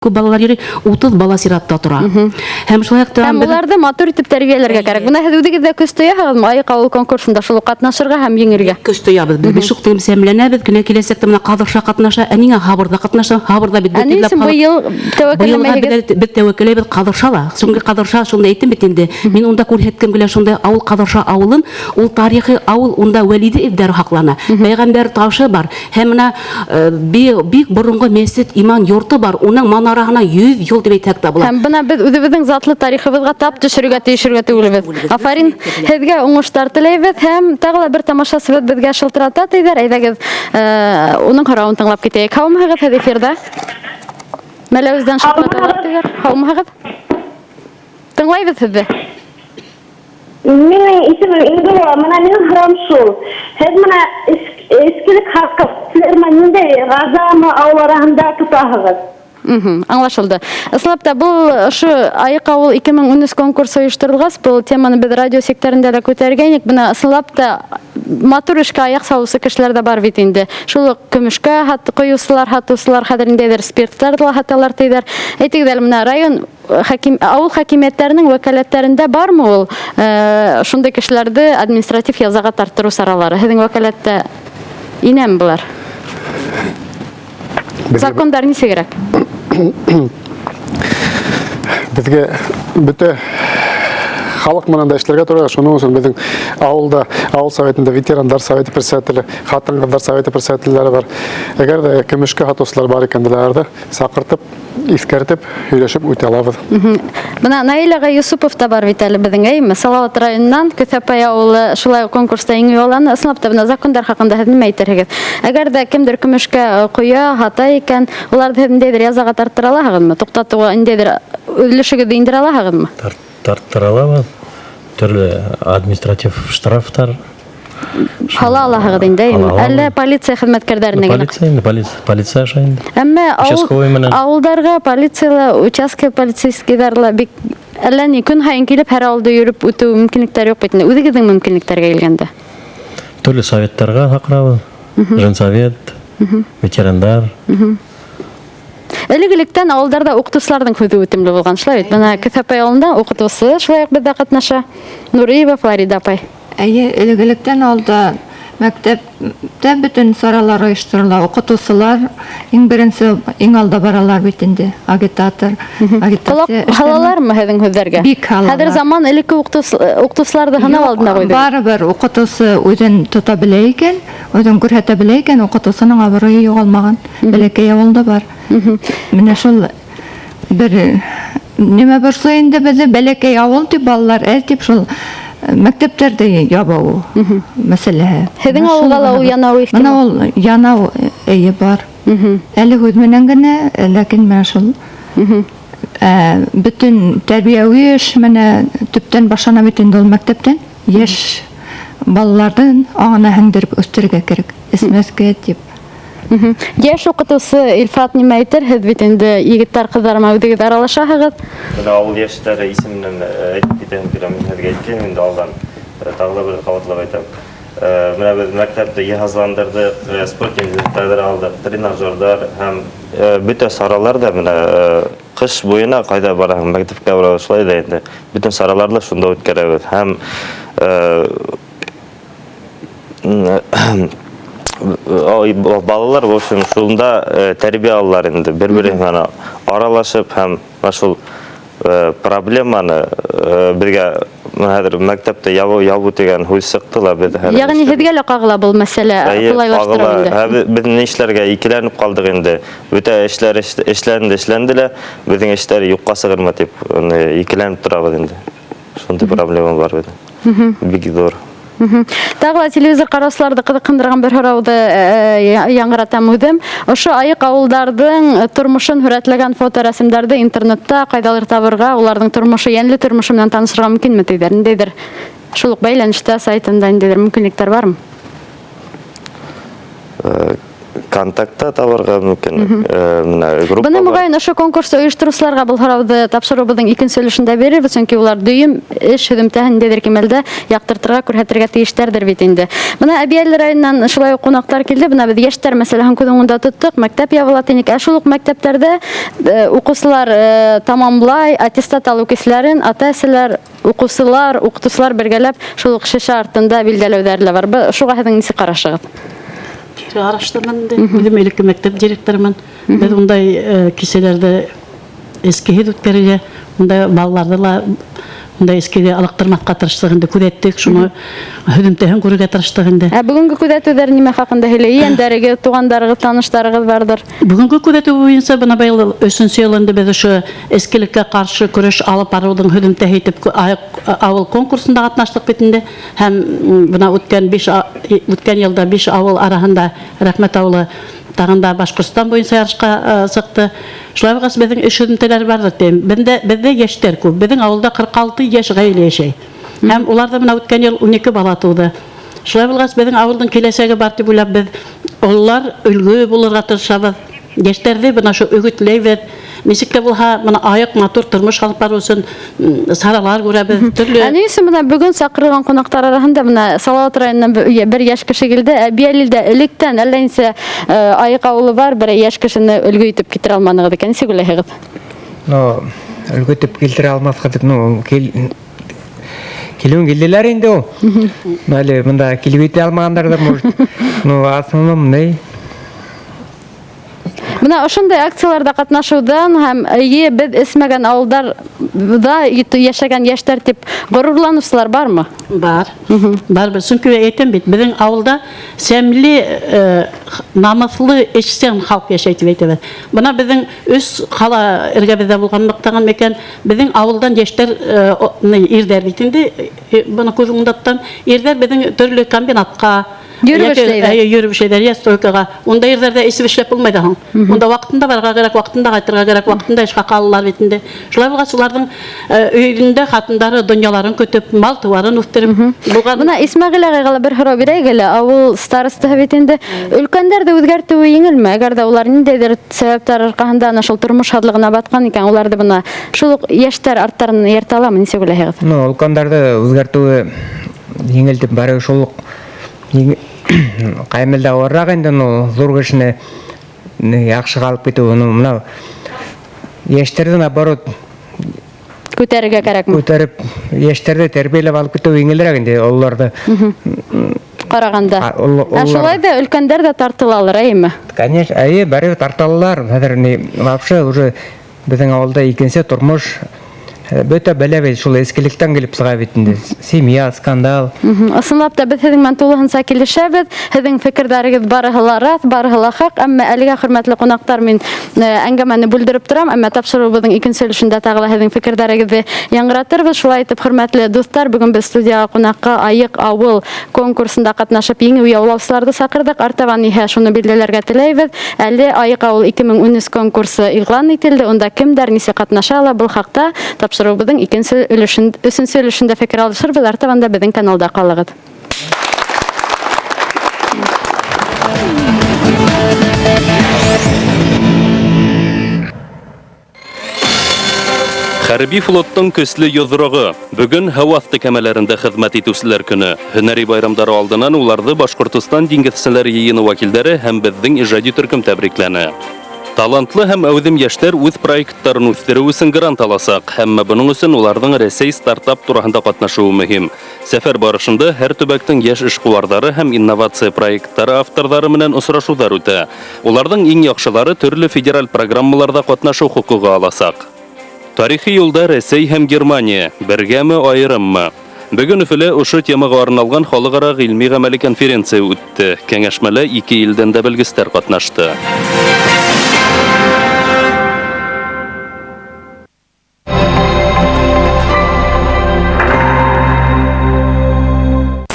Күп балалар йөри, 30 бала сиратта тора. Һәм шулай ук Һәм уларны матур итеп тәрбияләргә кәрәк. Менә һеҙ үҙегеҙ дә көс тояһығыҙмы Айыҡ ауыл конкурсында шул уҡ ҡатнашырға һәм еңергә? Көс тоябыҙ. Беҙ бик шуҡ сәмләнәбеҙ. Кенә киләсәктә менә Ҡаҙырша ҡатнаша, ә ниңә Һабырҙа ҡатнаша? Һабырҙа бит Ә ни өсөн быйыл тәүәккәлләмәйһегеҙ? Беҙ тәүәккәлләйбеҙ Ҡаҙырша ла. Сөнки Ҡаҙырша, шунда әйттем бит инде, мин унда күрһәткем килә шундай ауыл Ҡаҙырша ауылын. Ул тарихи ауыл, унда Вәлиде эҙҙәре һаҡлана. Пәйғәмбәр ташы бар. Һәм менә бик боронғо мәсет, иман йорты бар, уның манараһына 100 йыл дип әйтһәк тә була. Һәм бына беҙ үҙебеҙҙең затлы тарихыбыҙға тап төшөрөргә тейешергә түгелбеҙ. Афарин, һеҙгә уңыштар теләйбеҙ һәм тағы ла бер тамашасыбыҙ беҙгә шылтырата тиҙәр. Әйҙәгеҙ, уның һорауын тыңлап китәйек. Һаумыһығыҙ, һеҙ эфирҙа. Мәләүездән шылтыраталар тиҙәр. Һаумыһығыҙ. Тыңлайбыҙ һеҙҙе. Минең исемем Ингулова. Мына минең һорауым шул. Һеҙ мына эскелек хаҡы ферма ниндәй ғазамы ауыл араһында тотаһығыҙ? Аңлашылды. Ысынлап та был ошо Айыҡ ауыл 2013 конкурсы ойошторолғас, был теманы беҙ радио секторында ла күтәргәйнек. Бына ысынлап та матур эшкә аяҡ салыусы кешеләр ҙә бар бит инде. Шул уҡ көмөшкә һат, ҡойоусылар, һатыусылар, хәҙер ниндәйҙер спирттарҙы ла һаталар тиҙәр. Әйтегеҙ әле, мына район хаким, ауыл хакимиәттәренең вәкаләттәрендә бармы ул шундай кешеләрҙе административ язаға тарттырыу саралары? Һеҙҙең вәкаләттә инәме былар? Закондар нисегерәк? Беҙгә бөтә халыҡ менән дә эшләргә тура, шуның өсөн беҙҙең ауылда, ауыл советында ветерандар советы председателе, хатын-ҡыҙҙар советы председателдәре бар. Әгәр дә көмөшкә һатыусылар бар икән, уларҙы саҡыртып, иҫкәртеп, һөйләшеп үтә алабыҙ. Бына Наил ағай Юсупов та бар бит әле беҙҙең, әйме? Салауат районынан Көҫәпәй ауылы шулай уҡ конкурста еңеү яуланы. Ысынлап та бына закондар хаҡында һеҙ нимә әйтерһегеҙ? Әгәр ҙә кемдер көмөшкә ҡоя, һата икән, уларҙы һеҙ ниндәйҙер язаға тарттыра алаһығыҙмы? Туҡтатыуға ниндәйҙер өлөшөгөҙҙө индерә алаһығыҙмы? Тарттыра алабыҙ. Төрлө административ штрафтар Һала алаһығыҙ инде, әйеме? Әллә полиция хеҙмәткәрҙәренә генә? Полиция инде, полиция, полиция аша инде. Әммә ауыл, ауылдарға полиция участка полицейскийҙар ла бик әллә ни көн һайын килеп һәр ауылда йөрөп үтеү мөмкинлектәре юҡ бит инде. Үҙегеҙҙең мөмкинлектәргә килгәндә. Төрлө советтарға саҡырабыҙ. Женсовет, ветерандар. Элек-электән ауылдарҙа уҡытыусыларҙың һүҙе үтемле булған, шулай бит? Бына Көҫәпәй ауылында уҡытыусы шулай уҡ беҙҙә ҡатнаша. Нуриева Флорида апай. Әйе, элек-электән алда мәктәптә бөтен саралар оештырыла. Укытучылар иң беренче, иң алда баралар бит инде. Агитатор, агитация. Колак һалалармы һеҙҙең һүҙҙәргә? Бик һалалар. Хәҙер заман элекке укытучыларҙы һынау алдына ҡуйҙы. Барыбер укытучы үзен тота белә икән, үзен күрһәтә белә икән, укытучының абруе югалмаган. Бәләкәй авылда бар. Менә шул бер нимә борсой инде безне, бәләкәй авыл дип, балалар әз дип, шул мәктәпләрдә ябыу мәсьәләһе. Һеҙҙең авылға ла ул янау ихтимал. Менә ул янау әйе бар. Әле һүҙ менән генә, ләкин менә шул бөтен тәрбиәви эш менә төптән башлана бит инде ул мәктәптән. Яшь балаларҙың аңына һеңдереп үҫтерергә кәрәк, эсмәҫкә дип. Йәш укытыусы Илфат нимә әйтер? Һеҙ бит инде егеттәр, ҡыҙҙар менән үҙегеҙ аралашаһығыҙ. Менә авыл яшьләре исеменнән әйтеп китәһем килә. Мин һеҙгә әйткәйнем инде алдан. Тағы да бер ҡабатлап әйтәм. Менә беҙ мәктәпте йыһазландырҙыҡ, спорт инвентарьлар алдыҡ, тренажерҙар һәм бөтә саралар да менә кыш буена ҡайҙа бараһың, мәктәпкә барабыҙ, шулай ҙа инде. Бөтөн сараларҙы шунда үткәрәбеҙ һәм балалар в общем шунда тәрбиә алалар инде бер-береһе менән аралашып һәм менә шул проблеманы беҙгә хәҙер мәктәптә ябыу ябыу тигән һүҙ сыҡты ла беҙ хәҙер Ягъни һеҙгә лә ҡағыла был мәсьәлә ҡулайлаштырыу инде. Беҙ ни эшләргә икеләнеп ҡалдыҡ инде. Бөтә эшләр эшләнде, эшләнде лә, беҙҙең эштәр юҡҡа сығырмы тип икеләнеп торабыҙ инде. Шундай проблема бар бит. Бик ҙур. Тағы ла телевизор ҡараусыларҙы ҡыҙыҡһындырған бер һорауҙы яңғыратам үҙем. Ошо айыҡ ауылдарҙың тормошон һүрәтләгән фоторәсемдәрҙе интернетта ҡайҙалыр табырға, уларҙың тормошо, йәнле тормошо менән танышырға мөмкинме тиҙәр? Ниндәйҙер шул уҡ бәйләнештә, сайтында ниндәйҙер мөмкинлектәр бармы? Контактта табырға мөмкин. Менә группа Быны мөғәйен ошо конкурсты ойоштороусыларға был һорауҙы тапшырыуыбыҙҙың икенсе өлөшөндә бирербеҙ, сөнки улар дөйөм эш һөҙөмтәһен ниндәйҙер кимәлдә яҡтыртырға, күрһәтергә тейештәрҙер бит инде. Бына Әбйәлил районынан шулай уҡ ҡунаҡтар килде. Бына беҙ йәштәр мәсьәләһен күҙ уңында тоттоҡ. Мәктәп ябыла тинек. Ә шул уҡ мәктәптәрҙә уҡыусылар тамамлай, аттестат алыу кисәләрен ата-әсәләр, уҡыусылар, уҡытыусылар бергәләп шул уҡ шешә артында билдәләүҙәре лә бар. Шуға һеҙҙең нисек ҡарашығыҙ? Ҡараштырмын инде. Үҙем элекке мәктәп директорымын. Беҙ ундай кисәләрҙе эскеһеҙ үткәрергә, ундай балаларҙы ла ундай эскегә алыҡтырмаҫҡа тырыштыҡ инде, күҙәттек, шуны һөҙөмтәһен күрергә тырыштыҡ инде. Ә бөгөнгө күҙәтеүҙәр нимә хаҡында һөйләй? Ейәндәрегеҙ, туғандарығыҙ, таныштарығыҙ барҙыр. Бөгөнгө күҙәтеү буйынса бына быйыл өсөнсө йыл инде беҙ ошо эскелеккә ҡаршы көрәш алып барыуҙың һөҙөмтәһе итеп ауыл конкурсында ҡатнаштыҡ бит инде. Һәм бына үткән йылда 5 ауыл араһында Рәхмәт ауылы тағын да Башҡортостан буйынса ярышҡа сыҡты. Шулай булғас, беҙҙең эш һөҙөмтәләре барҙыр тием. Беҙҙә йәштәр күп. Беҙҙең ауылда 46 йәш ғаилә йәшәй. Һәм уларҙа бына үткән йыл 12 бала тыуҙы. Шулай булғас, беҙҙең ауылдың киләсәге бар тип уйлап, беҙ ололар өлгө булырға тырышабыҙ. Йәштәрҙе бына ошо өгөтләйбеҙ. Нисек тә булһа, бына айыҡ матур тормош алып барыу өсөн саралар күрәбеҙ. Төрлө Ә ни өсөн бына бөгөн саҡырылған ҡунаҡтар араһында бына Салауат районынан бер йәш кеше килде. Әбйәлилдә электән әллә нисә айыҡ ауылы бар, бер йәш кешене өлгө итеп килтерә алманығыҙ икән. Нисек уйлайһығыҙ? Өлгө итеп килтерә алмаҫҡа тип, килеүен килделәр инде ул. Әле бында килеп етә алмағандар ҙа, может. Основном, ни. Бына ошондай акцияларҙа ҡатнашыуҙан һәм эйе, беҙ эсмәгән ауылдарҙа йәшәгән йәштәр тип ғорурланыусылар бармы? Бар. Бар. Сөнки әйтәм бит, беҙҙең ауылда сәмле, намыҫлы, эшсән халыҡ йәшәй тип әйтәбеҙ. Бына беҙҙең өс ҡала эргәбеҙҙә булғанлыҡтан микән, беҙҙең ауылдан йәштәр ирҙәр бит инде, быны күҙ уңында тотам, ирҙәр беҙҙең төрлө комбинатҡа Йөрөп Йәки, эшләйҙәр. әйе, йөрөп эшләйҙәр, йә стройкаға. Унда ерҙәрҙә эсеп эшләп булмай ҙа һуң. Унда ваҡытында барырға кәрәк, ваҡытында ҡайтырға кәрәк, ваҡытында эш хаҡы алалар бит инде. Шулай булғас, уларҙың өйөндә ҡатындары донъяларын көтөп, мал тыуарын үҫтереп булған. Бына Исмәғил ағайға ла бер һорау бирәйек әле. Ауыл старостаһы бит инде. Өлкәндәрҙе үҙгәртеүе еңелме? Әгәр ҙә улар ниндәйҙер сәбәптәр арҡаһында ана шул тормош һаҙлығына батҡан икән, уларҙы бына шул уҡ йәштәр арттарынан эйәртә аламы? Нисек уйлайһығыҙ? Өлкәндәрҙе үҙгәртеүе еңел тип бары шул уҡ ҡай мәлдә ауырыраҡ инде, ҙур кешене яҡшы алып китеү, мынау йәштәрҙе наоборот күтәрергә кәрәкме? Күтәреп, йәштәрҙе тәрбиәләп алып китеү еңелерәк инде ололарҙы. Ҡарағанда. Ә шулай ҙа өлкәндәр ҙә тартылалар, әйеме? Конечно, әйе, бәрібір тартылалар. Хәҙер ни, вообще уже беҙҙең ауылда икенсе тормош бөтә бәлә бит, шул эскелектән килеп сыға бит инде. Семья, скандал. Ысынлап та беҙ һеҙҙең менән тулыһынса килешәбеҙ. Һеҙҙең фекерҙәрегеҙ барыһы ла раҫ, барыһы ла хаҡ. Әммә әлегә, хөрмәтле ҡунаҡтар, мин әңгәмәне бүлдереп торам, әммә тапшырыуыбыҙҙың икенсе өлөшөндә тағы ла һеҙҙең фекерҙәрегеҙҙе яңғыратырбыҙ. Шулай итеп, хөрмәтле дуҫтар, бөгөн беҙ студияға ҡунаҡҡа Айыҡ ауыл конкурсында ҡатнашып еңеү яулаусыларҙы саҡырҙыҡ. Артабан иһә шуны билдәләргә теләйбеҙ. Әле Айыҡ ауыл ике мең ун өс конкурсы иғлан ителде. Унда кемдәр нисек ҡатнаша ала, был хаҡта тапшырыуыбыҙҙың икенсе өлөшөн, өсөнсө өлөшөндә фекер алышырбыҙ. Артабан да беҙҙең каналда ҡалығыҙ. Хәрби флоттың көслө йоҙроғо. Бөгөн һыу аҫты кәмәләрендә хеҙмәт итеүселәр көнө. Һөнәри байрамдары алдынан уларҙы Башҡортостан диңгеҙселәр йыйыны вәкилдәре һәм беҙҙең ижади төркөм тәбрикләне. Талантлы һәм әүҙем йәштәр үҙ проекттарын үҫтереү өсөн грант аласаҡ. Әммә бының өсөн уларҙың Рәсәй стартап тураһында ҡатнашыуы мөһим. Сәфәр барышында һәр төбәктең йәш эшҡыуарҙары һәм инновация проекттары авторҙары менән осрашыуҙар үтә. Уларҙың иң яҡшылары төрлө федераль программаларҙа ҡатнашыу хоҡуғы аласаҡ. Тарихи юлда Рәсәй һәм Германия бергәме, айырыммы? Бөгөн Өфөлә ошо темаға арналған халыҡ-ара ғилми ғәмәли конференция үтте. Кәңәшмәлә ике илдән дә белгестәр ҡатнашты.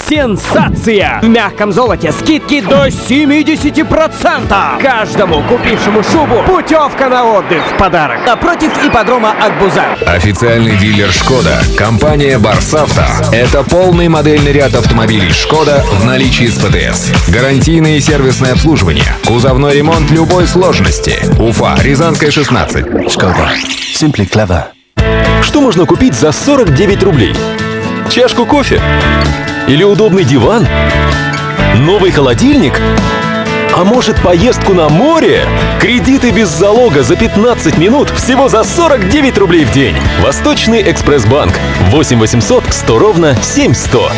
Сенсация! В мягком золоте скидки до 70%! Каждому купившему шубу путевка на отдых в подарок. Напротив ипподрома Акбуза. Официальный дилер «Шкода» компания «Барсавто» – это полный модельный ряд автомобилей «Шкода» в наличии с ПТС. Гарантийное и сервисное обслуживание, кузовной ремонт любой сложности. Уфа, Рязанская, 16. «Шкода». Simply clever. Что можно купить за 49 рублей? Чашку кофе? Или удобный диван? Новый холодильник? А может, поездку на море? Кредиты без залога за 15 минут всего за 49 рублей в день. Восточный экспресс-банк. 8 800 100 ровно 7100.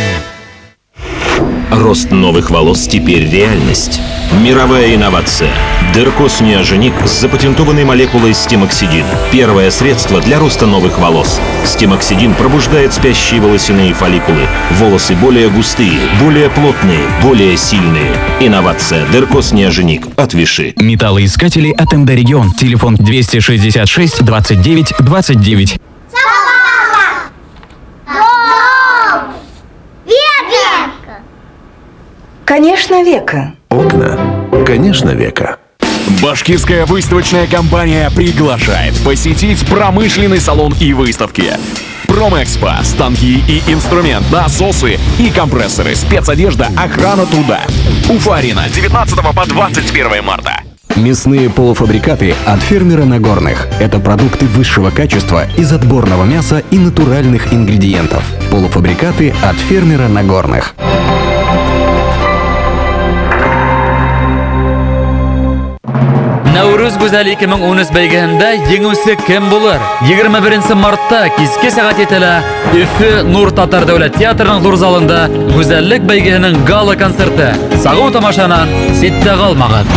Рост новых волос теперь реальность. Мировая инновация. Деркос Неоженик с запатентованной молекулой стимоксидин. Первое средство для роста новых волос. Стимоксидин пробуждает спящие волосяные фолликулы. Волосы более густые, более плотные, более сильные. Инновация Деркос Неоженик от Виши. Металлоискатели от МД Регион. Телефон 266 29 29. Конечно, века. Окна. Конечно, века. Башкирская выставочная компания приглашает посетить промышленный салон и выставки. Промэкспо, станки и инструмент, насосы и компрессоры, спецодежда, охрана труда. Уфа-арена, 19 по 21 марта. Мясные полуфабрикаты от фермера Нагорных. Это продукты высшего качества из отборного мяса и натуральных ингредиентов. Полуфабрикаты от фермера Нагорных. Нәүрүз гүзәл 2013 бәйгеһендә еңеүсе кем булыр? 21 мартта киске сәғәт 7-лә Өфө Нур Татар дәүләт театрының ҙур залында гүзәллек бәйгеһенең гала концерты. Сағыу тамашанан ситтә ҡалмағыҙ.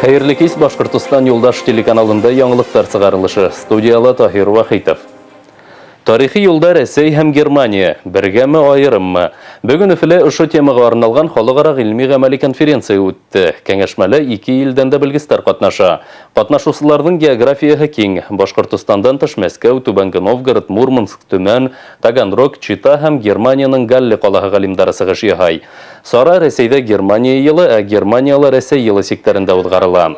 Хәйерле кис, Башҡортостан юлдаш телеканалында яңылыҡтар сығарылышы. Студияла Таһир Вахитов. Тарихи юлда Рәсәй һәм Германия бергәме, айырыммы? Бөгөн Өфөлә ошо темаға арналған халыҡ-ара ғилми ғәмәли конференция үтте. Кәңәшмәлә ике илдән дә белгестәр ҡатнаша. Ҡатнашыусыларҙың географияһы киң. Башҡортостандан тыш Мәскәү, Түбәнге Новгород, Мурманск, Төмән, Таганрог, Чита һәм Германияның Галле ҡалаһы ғалимдары сығыш яһай. Сара Рәсәйҙә Германия йылы, ә Германияла Рәсәй йылы сиктәрендә уҙғарыла.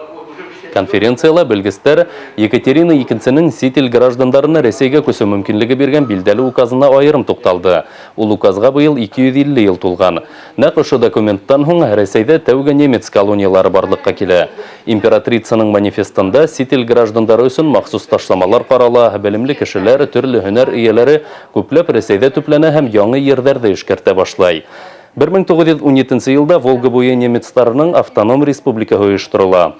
Конференцияла белгестәр Екатерина II-нең сит ил граждандарына Рәсәйгә күсеү мөмкинлеге биргән билдәле указына айырым туҡталды. Ул указға быйыл 250 йыл тулған. Нәҡ ошо документтан һуң Рәсәйҙә тәүге немец колониялары барлыҡҡа килә. Императрицаның манифестында сит ил граждандары өсөн махсус ташламалар ҡарала, белемле кешеләр, төрлө һөнәр эйәләре күпләп Рәсәйҙә төпләнә һәм яңы ерҙәрҙе эшкәртә башлай. 1917 йылда Волга буйы немецтарының автоном республикаһы ойошторола.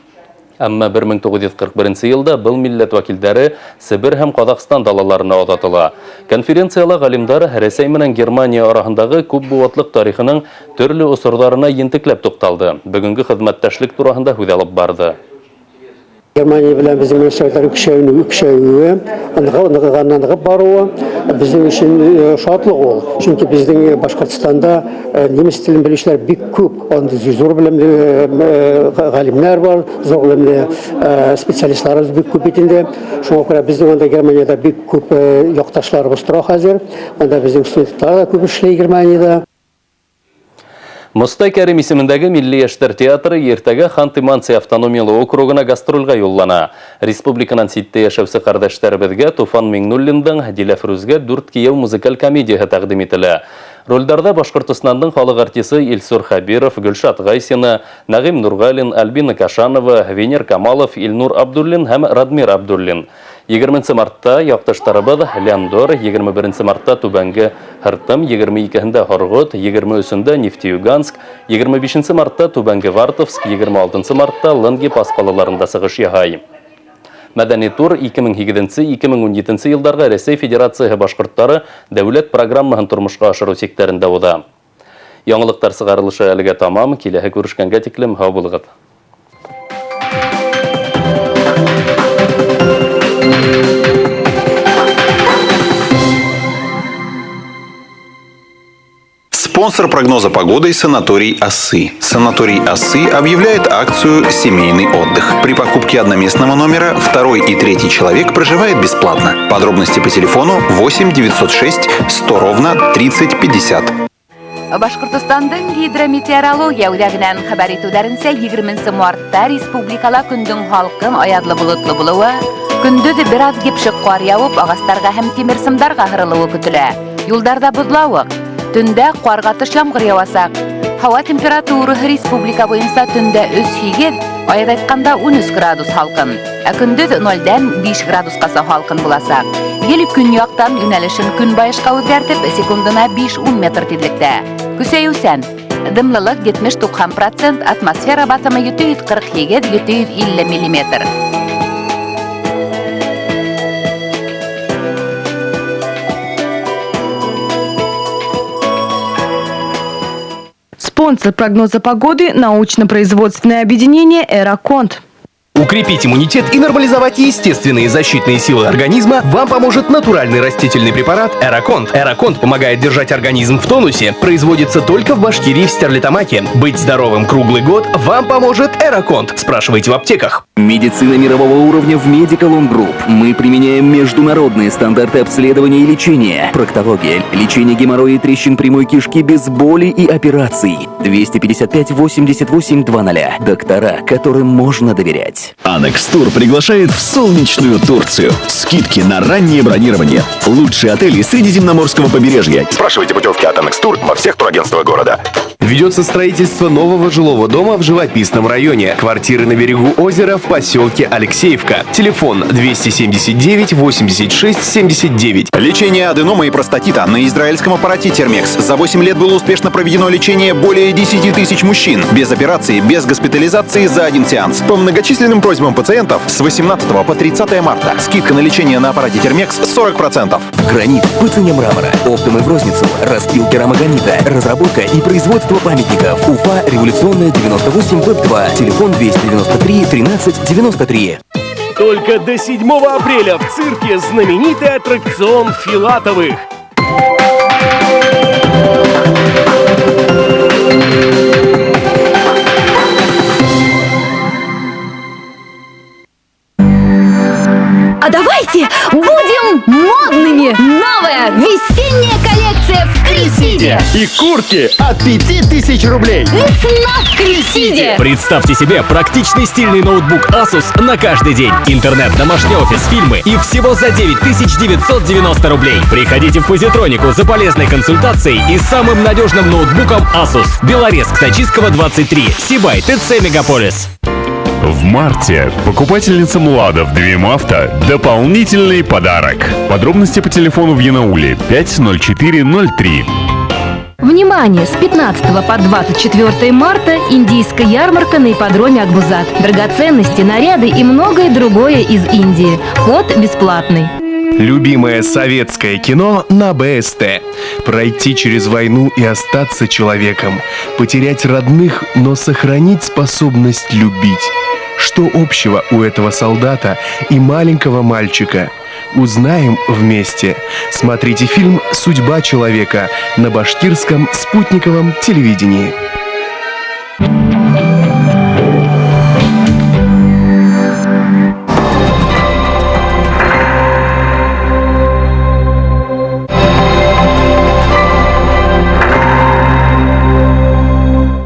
Әммә 1941 йылда был милләт вәкилдәре Себер һәм Ҡаҙағстан далаларына оҙатыла. Конференцияла ғалимдар Рәсәй менән Германия араһындағы күп быуатлыҡ тарихының төрлө осорҙарына ентекләп туҡталды. Бөгөнгө хеҙмәттәшлек тураһында һүҙ алып барҙы. Германия белән безнең мөнәсәбәтләрнең көсәюе, ныгыганнан-ныгып баруы безнең өчен шатлык ул. Чөнки безнең Башкортстанда немец телен белүчеләр бик күп, анда зур белемле галимнәр бар, зур белемле специалистларыбыз бик күп бит инде. Шуңа күрә безнең анда Германиядә бик күп якташларыбыз тора хәзер. Анда безнең студентлар да күп эшли Германиядә. Мостай Кәрим исемендәге Милли йәштәр театры иртәгә Ханты-Манси автономиялы округына гастрольгә юллана. Республиканан ситтә яшәүсе ҡәрҙәштәребеҙгә Туфан Миңнуллиндың Диләфрүзгә дүрт кейәү музыкаль комедияһы тәҡдим ителә. Ролдарҙа Башҡортостандың халыҡ артисы Илсур Хәбиров, Гөлшат Гайсина, Нәғим Нурғалин, Альбина Кашанова, Венер Камалов, Илнур Абдуллин һәм Радмир Абдуллин. 20 мартта яҡташтарыбыҙ Ляндор, 21 мартта Түбәнге Һыртым, 22-ндә Һорғот, 23-ндә Нефтеюганск, 25 мартта Түбәнге Вартовск, 26 мартта Лынги Пас ҡалаларында сығыш яһай. Мәдәни тур 2008-2017 йылдарға Рәсәй Федерацияһы башҡорттары дәүләт программаһын тормошҡа ашырыу сиктәрендә уҙа. Яңылыҡтар сығарылышы әлегә тамам. Киләһе күрешкәнгә тиклем һау булығыҙ. Спонсор прогноза погоды – санаторий «Осы». Санаторий «Осы» объявляет акцию «Семейный отдых». При покупке одноместного номера второй и третий человек проживает бесплатно. Подробности по телефону 8 906 100 ровно 30 50. Башҡортостандың гидрометеорология үҙәгенән хәбәр итеүҙәренсә, 20 мартта республикала көндөң һалҡын, аяҙлы болотло булыуы, көндөҙ бер аҙ епшек ҡар яуып, ағастарға һәм тимер сымдарға һырылыуы көтөлә. Юлдарҙа боҙлауыҡ. Төндә ҡар ҡатыш ямғыр яуасаҡ. Һауа температураһы республика буйынса төндә 3-8, аяҙ айтҡанда 13 градус һалҡын, ә көндөҙ 0-дән 5 градусҡаса һалҡын буласаҡ. Ел көньяҡтан йүнәлешен көнбайышҡа үҙгәртеп, секундына 5-10 метр тиҙлектә. Көсәйеүсән. Дымлылыҡ 70-90%, атмосфера баҫымы 748-750 миллиметр. Спонсор прогноза погоды – научно-производственное объединение «Эраконт». Укрепить иммунитет и нормализовать естественные защитные силы организма вам поможет натуральный растительный препарат «Эраконт». «Эраконт» помогает держать организм в тонусе. Производится только в Башкирии в Стерлитамаке. Быть здоровым круглый год вам поможет «Эраконт». Спрашивайте в аптеках. Медицина мирового уровня в Medical Group. Мы применяем международные стандарты обследования и лечения. Проктология, лечение геморроя и трещин прямой кишки без боли и операций. 255 88 00. Доктора, которым можно доверять. Анекс Тур приглашает в солнечную Турцию. Скидки на раннее бронирование. Лучшие отели Средиземноморского побережья. Спрашивайте путевки от Анекс Тур во всех турагентствах города. Ведется строительство нового жилого дома в живописном районе. Квартиры на берегу озера в поселке Алексеевка. Телефон 279 86 79. Лечение аденомы и простатита на израильском аппарате Термекс. За 8 лет было успешно проведено лечение более 10 тысяч мужчин. Без операции, без госпитализации за один сеанс. По многочисленным просьбам пациентов с 18 по 30 марта. Скидка на лечение на аппарате Термекс 40%. Гранит по цене мрамора. Оптом и в розницу. Распил керамогранита. Разработка и производство памятников. Уфа, Революционная, 98, ВЭБ-2. Телефон 293 13 93. Только до 7 апреля в цирке знаменитый аттракцион Филатовых. А давайте будем модными! Новая весенняя коллекция в Крисиде! И куртки от 5000 рублей! Весна в Крисиде! Представьте себе практичный стильный ноутбук Asus на каждый день. Интернет, домашний офис, фильмы и всего за 9990 рублей. Приходите в Позитронику за полезной консультацией и самым надежным ноутбуком Asus. Белорецк, Тачистского, 23, Сибай, ТЦ Мегаполис. В марте покупательницам «Лада» в Двимавто дополнительный подарок. Подробности по телефону в Янауле 50403. Внимание! С 15 по 24 марта индийская ярмарка на ипподроме Акбузат. Драгоценности, наряды и многое другое из Индии. Вход бесплатный. Любимое советское кино на БСТ. Пройти через войну и остаться человеком. Потерять родных, но сохранить способность любить. Что общего у этого солдата и маленького мальчика? Узнаем вместе. Смотрите фильм «Судьба человека» на башкирском спутниковом телевидении.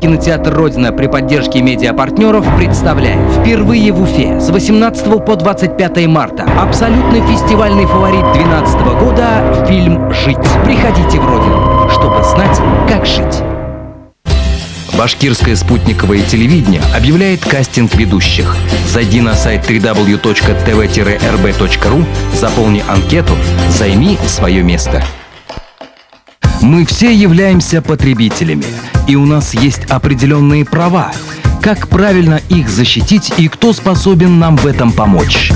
Кинотеатр «Родина» при поддержке медиапартнеров представляет впервые в Уфе с 18 по 25 марта абсолютный фестивальный фаворит 2012 года фильм «Жить». Приходите в «Родину», чтобы знать, как жить. Башкирское спутниковое телевидение объявляет кастинг ведущих. Зайди на сайт www.tv-rb.ru, заполни анкету, займи свое место. Мы все являемся потребителями, и у нас есть определенные права. Как правильно их защитить и кто способен нам в этом помочь?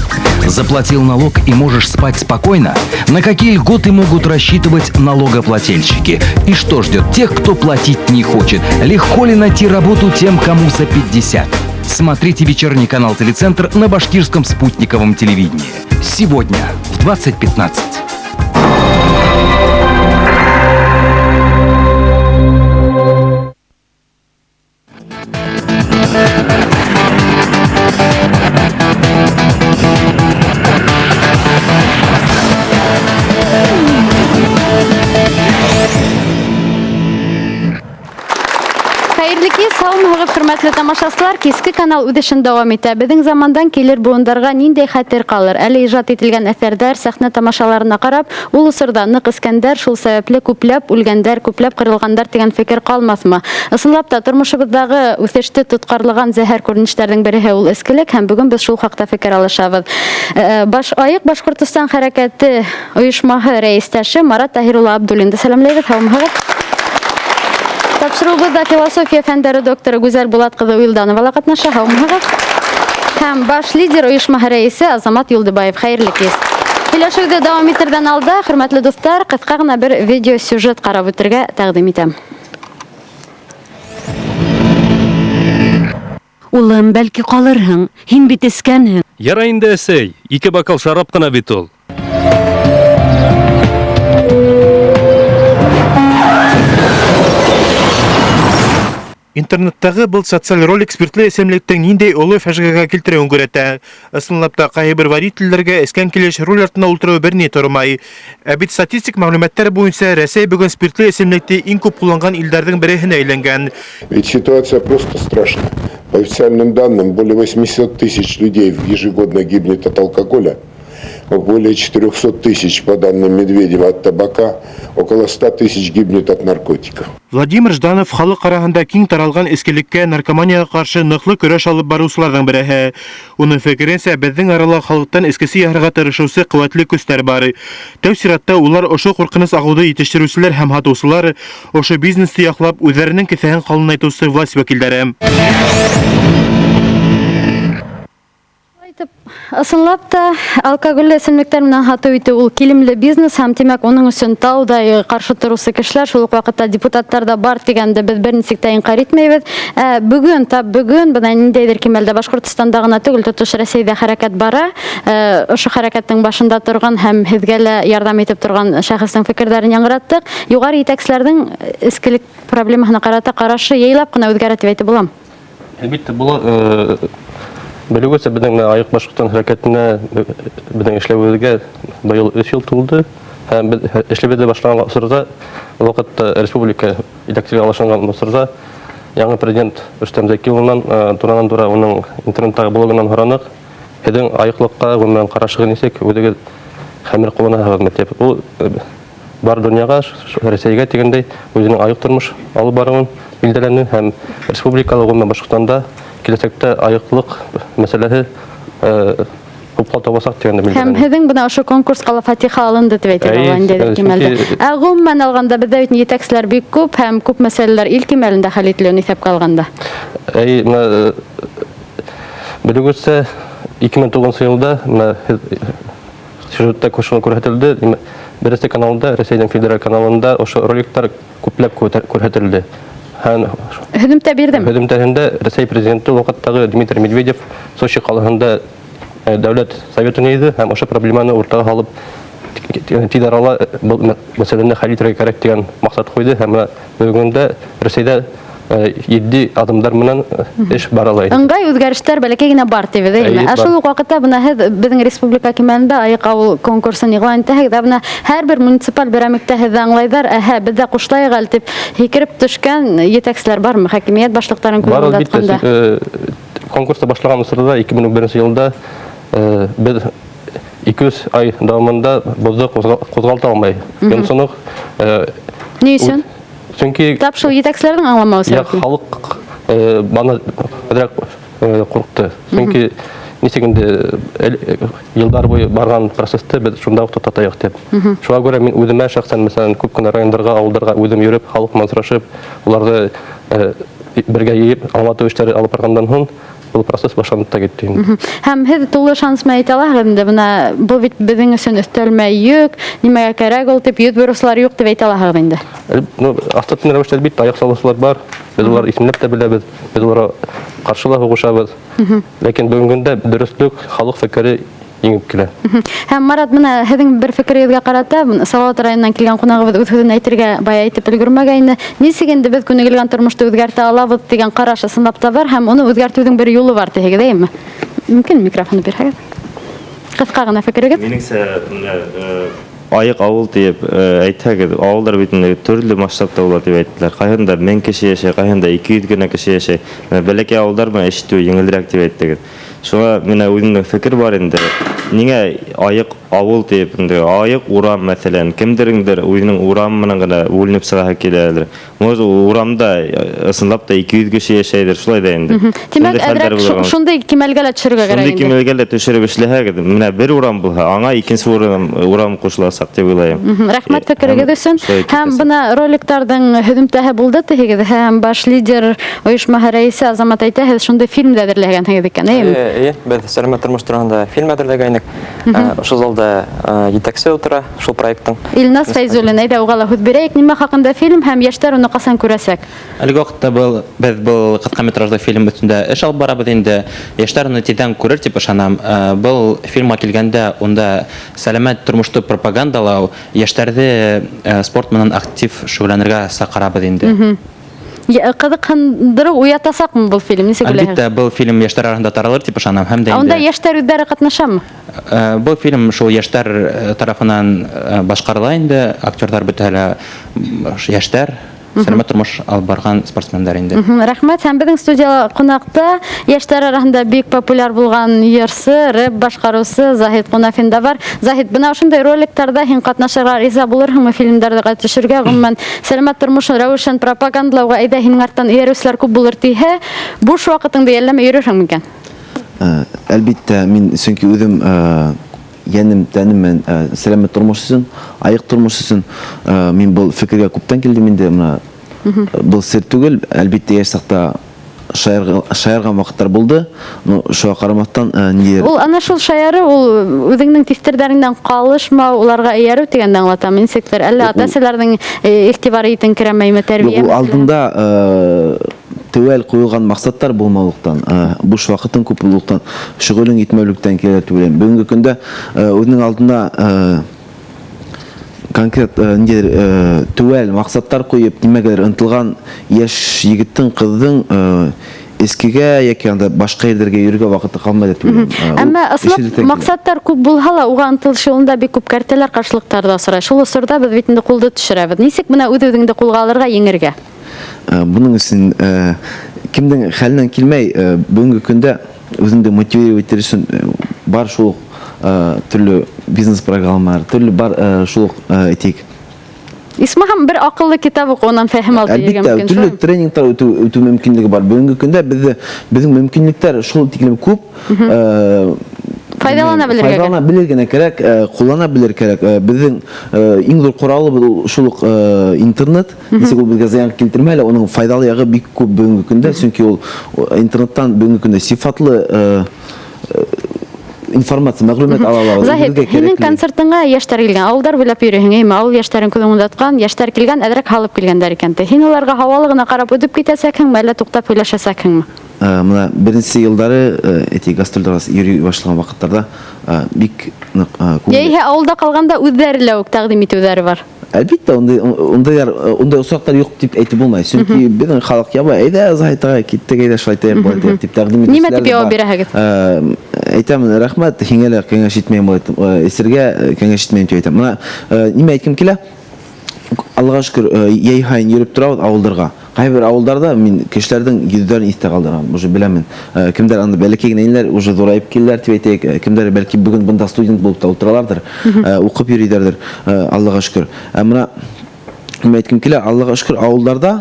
Заплатил налог и можешь спать спокойно? На какие льготы могут рассчитывать налогоплательщики? И что ждет тех, кто платить не хочет? Легко ли найти работу тем, кому за 50? Смотрите вечерний канал «Телецентр» на башкирском спутниковом телевидении. Сегодня в 20:15. Хәйерле кис, һаумыһығыҙ, хөрмәтле тамашасылар. Киске канал үҙ эшен дауам итә. Беҙҙең замандан килер быуындарға ниндәй хәтер ҡалыр? Әле ижад ителгән әҫәрҙәр, сәхнә тамашаларына ҡарап, ул осорҙа ныҡ эскәндәр, шул сәбәпле күпләп үлгәндәр, күпләп ҡырылғандар тигән фекер ҡалмаҫмы? Ысынлап та, тормошобоҙҙағы үҫеште тотҡарлаған зәһәр күренештәрҙең береһе ул эскелек, һәм бөгөн беҙ шул хаҡта фекер алышабыҙ. Айыҡ Башҡортостан хәрәкәте ойошмаһы рәйестәше Марат Таһир улы Абдуллинды сәләмләйбеҙ. Һаумыһығыҙ. Тапшырыуыбыҙҙа философия фәндәре докторы Гүзәл Булат ҡыҙы Уилданова ла ҡатнаша. Һаумыһығыҙ. Һәм баш лидер ойошмаһы рәйесе Азамат Юлдыбаев. Хәйерле кис. Һөйләшеүҙе дауам итерҙән алда, хөрмәтле дуҫтар, ҡыҫҡа ғына бер видеосюжет ҡарап үтергә тәҡдим итәм. Улым, бәлки ҡалырһың, һин бит эскәнһең. Ярай инде, әсәй, 2 бокал шарап ҡына бит ул. Интернеттағы был социаль ролик спиртлы эсемлектең ниндәй оло фажиғәгә килтереүен күрһәтә. Ысынлап та, ҡайһы бер водителдәргә эскән килеш руль артына ултырыу бер ни тормай. Ә бит статистик мәғлүмәттәр буйынса Рәсәй бөгөн спиртлы эсемлекте иң күп ҡулланған илдәрҙең береһенә әйләнгән. Ведь ситуация просто страшная. По официальным данным, более 800 тысяч людей ежегодно гибнет от алкоголя. Более 400 тысяч, по данным Медведева, от табака, около 100 тысяч гибнет от наркотиков. Владимир Жданов халыҡ араһында киң таралған эскелеккә, наркоманияға ҡаршы ныҡлы көрәш алып барыусыларҙың береһе. Уның фекеренсә, беҙҙең арала халыҡтан эскесе яһарға тырышыусы ҡеүәтле көстәр бар. Тәү сиратта улар ошо ҡурҡыныс ағыуҙы етештереүселәр һәм һатыусылар, ошо бизнесты яҡлап үҙҙәренең кеҫәһен ҡалынайтыусы власть вәкилдәре. Ысынлап та, алкогольле эсемлектәр менән һатыу итеү ул килемле бизнес һәм, тимәк, уның өсөн тауҙай ҡаршы тороусы кешеләр, шул уҡ ваҡытта депутаттар ҙа бар тигәнде беҙ бер нисек тә инҡар итмәйбеҙ. Бөгөн, тап бөгөн, бына ниндәйҙер кимәлдә Башҡортостанда ғына түгел, тотош Рәсәйҙә хәрәкәт бара. Ошо хәрәкәттең башында торған һәм һеҙгә лә ярҙам итеп торған шәхестең фекерҙәрен яңғыраттыҡ. Юғары етәкселәрҙең эскелек проблемаһына ҡарата ҡарашы яйлап ҡына үҙгәрә тип әйтеп булам. Әлбиттә, була. Белеүегеҙсә, беҙҙең Айыҡ Башҡортостан хәрәкәтенә, беҙҙең эшләүебеҙгә быйыл 3 йыл тулды. Һәм беҙ эшләүебеҙҙе башлаған осорҙа, ул ваҡытта республика етәкселеге алышынған осорҙа яңы президент Рөстәм Зәки улынан туранан-тура уның интернеттағы блогынан һораныҡ. Һеҙҙең айыҡлыҡҡа, ғөмүмән, ҡарашығыҙ нисек, үҙегеҙ хәмер ҡулланаһығыҙмы тип. Ул бар донъяға, Рәсәйгә тигәндәй, үҙенең айыҡ тормош алып барыуын билдәләне һәм республикала, ғөмүмән, Башҡортостанда киләсәктә айыҡлыҡ мәсьәләһе хуплау табасаҡ тигәнде Һәм билдәләне. һеҙҙең бына ошо конкурсҡа ла фатиха алынды тип әйтергә була ниндәйҙер кимәлдә. Ә ғөмүмән алғанда беҙҙә бит етәкселәр бик күп һәм күп мәсьәләләр ил кимәлендә хәл ителеүен иҫәпкә алғанда. Әй, бына белеүегеҙсә, 2009 йылда бына сюжетта шуны күрһәтелде. Беренсе каналында, Рәсәйҙең федераль каналында ошо роликтар күпләп күрһәтелде. Һәм Һөҙөмтә бирҙем. Һөҙөмтәһендә Рәсәй президенты ул ваҡыттағы Дмитрий Медведев Сочи ҡалаһында дәүләт советын йыйҙы һәм ошо проблеманы уртаға һалып тиҙ арала был мәсьәләне хәл итергә кәрәк тигән маҡсат ҡуйҙы һәм бына бөгөнгә Рәсәйҙә етди аҙымдар менән эш бара ла инде. Ыңғай үҙгәрештәр бәләкәй генә бар тип, әйме? Әйе, Ә шул бар. уҡ ваҡытта бына һеҙ беҙҙең республика кимәлендә Айыҡ ауыл конкурсын иғлан итәһегеҙ, ә бына һәр бер муниципаль берәмектә һеҙҙе аңлайҙар, әһә, беҙ ҙә ҡушылайыҡ әле тип һикереп төшкән етәкселәр бармы? Хакимиәт башлыҡтарын күҙ Бар, уңында әлбиттә, тотҡанда. Конкурста башлаған осорҙа 2011 йылда беҙ 200 ай дауамында боҙҙо ҡуҙғалта алмай. Йонсоноҡ, Ни өсөн? Сөнки Тап шул етәкселәрҙең аңламауы Яҡ, сәбәпле. халыҡ бана әҙерәк ҡурҡты. Сөнки нисек инде йылдар буйы барған процессты беҙ шунда уҡ туҡтатайыҡ тип. Шуға күрә мин үҙемә шәхсән, мәҫәлән, күп кенә райондарға, ауылдарға үҙем йөрөп, халыҡ менән осрашып, уларҙы бергә йыйып аңлатыу эштәре алып барғандан һуң был процесс башланып та китте инде. Һәм һеҙ тулы ышаныс менән әйтә алаһығыҙ инде, бына был бит беҙҙең өсөн өҫтәлмә йөк, нимәгә кәрәк ул тип йөҙ бороусылар юҡ тип әйтә алаһығыҙ инде. Ну, аҫтыртын рәүештә, әлбиттә, аяҡ салыусылар бар. Беҙ улар исемләп тә беләбеҙ, беҙ уларға ҡаршы ла һуғышабыҙ. Ләкин бөгөнгө көндә дөрөҫлөк, халыҡ фекере еңеп килә. Һәм Марат, бына һеҙҙең бер фекерегеҙгә ҡарата, Салауат районынан килгән ҡунағыбыҙ үҙ һүҙен әйтергә бая әйтеп өлгөрмәгәйне. Нисек инде беҙ күнегелгән тормошто үҙгәртә алабыҙ тигән ҡараш ысынлап та бар һәм уны үҙгәртеүҙең бер юлы бар тиһегеҙ, әйеме? Мөмкин микрофонды бирһәгеҙ? Ҡыҫҡа ғына фекерегеҙ. Минеңсә, менә айыҡ ауыл тиеп әйтһәгеҙ, ауылдар бит инде төрлө масштабта була тип әйттеләр. Ҡайһында 1000 кеше йәшәй, ҡайһында 200 генә кеше йәшәй. Менә бәләкәй ауылдар менән эш итеү еңелерәк тип әйттегеҙ. Шуңа менә үҙемдең фекер бар инде. Ниңә айыҡ ауыл тиеп инде, айыҡ урам мәҫәлән, кемдереңдер үҙенең урамы менән генә бүленеп сығаһы киләлер. Может, ул урамда ысынлап та 200 кеше йәшәйҙер, шулай ҙа инде. Тимәк, әҙерәк шундай кимәлгә лә төшөрөргә кәрәк Шундай кимәлгә лә төшөрөп эшләһәгеҙ, менә бер урам булһа, аңа икенсе урам ҡушыласаҡ тип уйлайым. Рәхмәт фекерегеҙ өсөн. Һәм бына роликтарҙың һөҙөмтәһе булды тиһегеҙ, һәм баш лидер ойошмаһы рәйесе Азамат әйтә, һеҙ шундай фильм дә әҙерләгәнһегеҙ икән, әйеме? Эйе, беҙ сәләмәт тормош тураһында фильм әҙерләгәйнек. Ошо залда етәксе ултыра шул проекттың. Илназ Фәйзуллин, әйҙә уға ла һүҙ бирәйек. Нимә хаҡында фильм һәм йәштәр уны ҡасан күрәсәк? Әлеге ваҡытта был беҙ был ҡыҫҡа метражлы фильм өҫтөндә эш алып барабыҙ инде. Йәштәр уны тиҙҙән күрер тип ышанам. Был фильмға килгәндә, унда сәләмәт тормошто пропагандалау, йәштәрҙе спорт менән актив шөғөлләнергә саҡырабыҙ инде. Ҡыҙыҡһындырыу уятасаҡмы был фильм? Нисек уйлайһығыҙ? Әлбиттә, был фильм йәштәр араһында таралыр тип ышанам һәм дә Ә унда йәштәр үҙҙәре ҡатнашамы? Был фильм шул йәштәр тарафынан башҡарыла инде, актерҙар бөтәһе лә йәштәр, сәләмәт тормош алып барған спортсмендар инде. Рәхмәт. Һәм беҙҙең студияла ҡунаҡта йәштәр араһында бик популяр булған йырсы, рэп башҡарыусы Заһид Ҡунафин да бар. Заһид, бына ошондай роликтарҙа һин ҡатнашырға риза булырһыңмы, фильмдарҙа төшөргә, ғөмүмән сәләмәт тормош рәүешен пропагандалауға әйҙә һинең арттан эйәреүселәр күп булыр тиһә, буш ваҡытыңды йәлләмәй йөрөрһөң микән? Әлбиттә, мин сөнки үҙем йәнем, тәнем менән сәләмәт тормош өсөн, айыҡ тормош өсөн мин был фекергә күптән килдем инде. Бына был сер түгел, әлбиттә, йәш саҡта шаярған ваҡыттар булды, но шуға ҡарамаҫтан ниҙер Ул ана шул шаярыу, ул үҙеңдең тиҫтерҙәреңдән ҡалышмау, уларға эйәреү тигәнде аңлата нисектер? Әллә ата-әсәләрҙең иғтибары етеңкерәмәйме, тәрбиә Юҡ, ул мәсьәләһе? алдында теүәл ҡуйылған маҡсаттар булмаулыҡтан, буш ваҡытың күп булыуҙан, шөғөлөң етмәүлектән килә тип уйлайым. Бөгөнгө көндә үҙенең алдына конкрет ниндәйҙер теүәл маҡсаттар ҡуйып, нимәгәлер ынтылған йәш егеттең, ҡыҙҙың эскегә йәки анда башҡа ерҙәргә йөрөргә ваҡыты ҡалмай тип уйлайым. Ул Әммә ысынлап эшелектән килә. маҡсаттар күп булһа ла, уға ынтылыш юлында бик күп кәртәләр, ҡаршылыҡтар ҙа осрай. Шул осорҙа беҙ бит инде ҡулды төшөрәбеҙ. Нисек бына үҙ-үҙеңде ҡулға алырға, еңергә? Бының өсөн кемдең хәленән килмәй, бөгөнгө көндә үҙеңде мотивировать итер өсөн бар шул уҡ төрлө бизнес-программалар, төрлө бар шул уҡ, әйтик. Исмаһам бер аҡыллы китап уҡ, унан фәһем ал тиергә Әлбиттә, мөмкин, төрлө шулаймы? тренингтар үтеү мөмкинлеге бар. Бөгөнгө көндә беҙҙең мөмкинлектәр шул тиклем күп. Файҙалана белергә кәрәк. Файҙалана белер генә кәрәк, ҡуллана белер кәрәк. Беҙҙең иң ҙур ҡоралыбыҙ ул шул уҡ интернет. Нисек ул беҙгә зыян килтермәй лә, уның файҙалы яғы бик күп бөгөнгө көндә, сөнки ул интернеттан бөгөнгө көндә сифатлы информация, мәғлүмәт ала алабыҙ. Заһид, Беҙгә һинең кәрәкле. концертыңа йәштәр килгән, ауылдар буйлап йөрөйһөң, әйме? Ауыл йәштәрен күҙ уңында тотҡан, йәштәр килгән, әҙерәк һалып килгәндәр икән. Һин уларға һауалы ғына ҡарап үтеп китәсәкһеңме, әллә туҡтап һөйләшәсәкһеңме? Бына беренсе йылдары, әйтик, гастролдәргә йөрөй башлаған ваҡыттарҙа бик ныҡ күңел. Йәиһә ауылда ҡалғанда үҙҙәре лә үк тәҡдим итеүҙәре бар. Әлбиттә, ундай осраҡтар юҡ тип әйтеп булмай. Сөнки беҙҙең халыҡ яба, әйҙә, Заһид ағай, киттек, әйҙә, шулай итәйек, былай итәйек тип тәҡдим Нимә итеүселәр тип яуап бар. бирәһегеҙ? Әйтәм, рәхмәт, һиңә лә кәңәш итмәйем, былай итеп, эсергә кәңәш итмәйем тип әйтәм. Бына нимә әйткем килә? Аллаға шөкөр, йәй һайын йөрөп торабыҙ ауылдарға. Ҡайһы бер ауылдарҙа мин кешеләрҙең йөҙҙәрен иҫтә ҡалдырам, уже беләмен. Кемдәр анда бәләкәй генә инеләр, уже ҙурайып килделәр тип әйтәйек. Кемдәр бәлки бөгөн бында студент булып та ултыраларҙыр, уҡып йөрөйҙәрҙер, Аллаға шөкөр. Бына нимә әйткем килә, Аллаға шөкөр, ауылдарҙа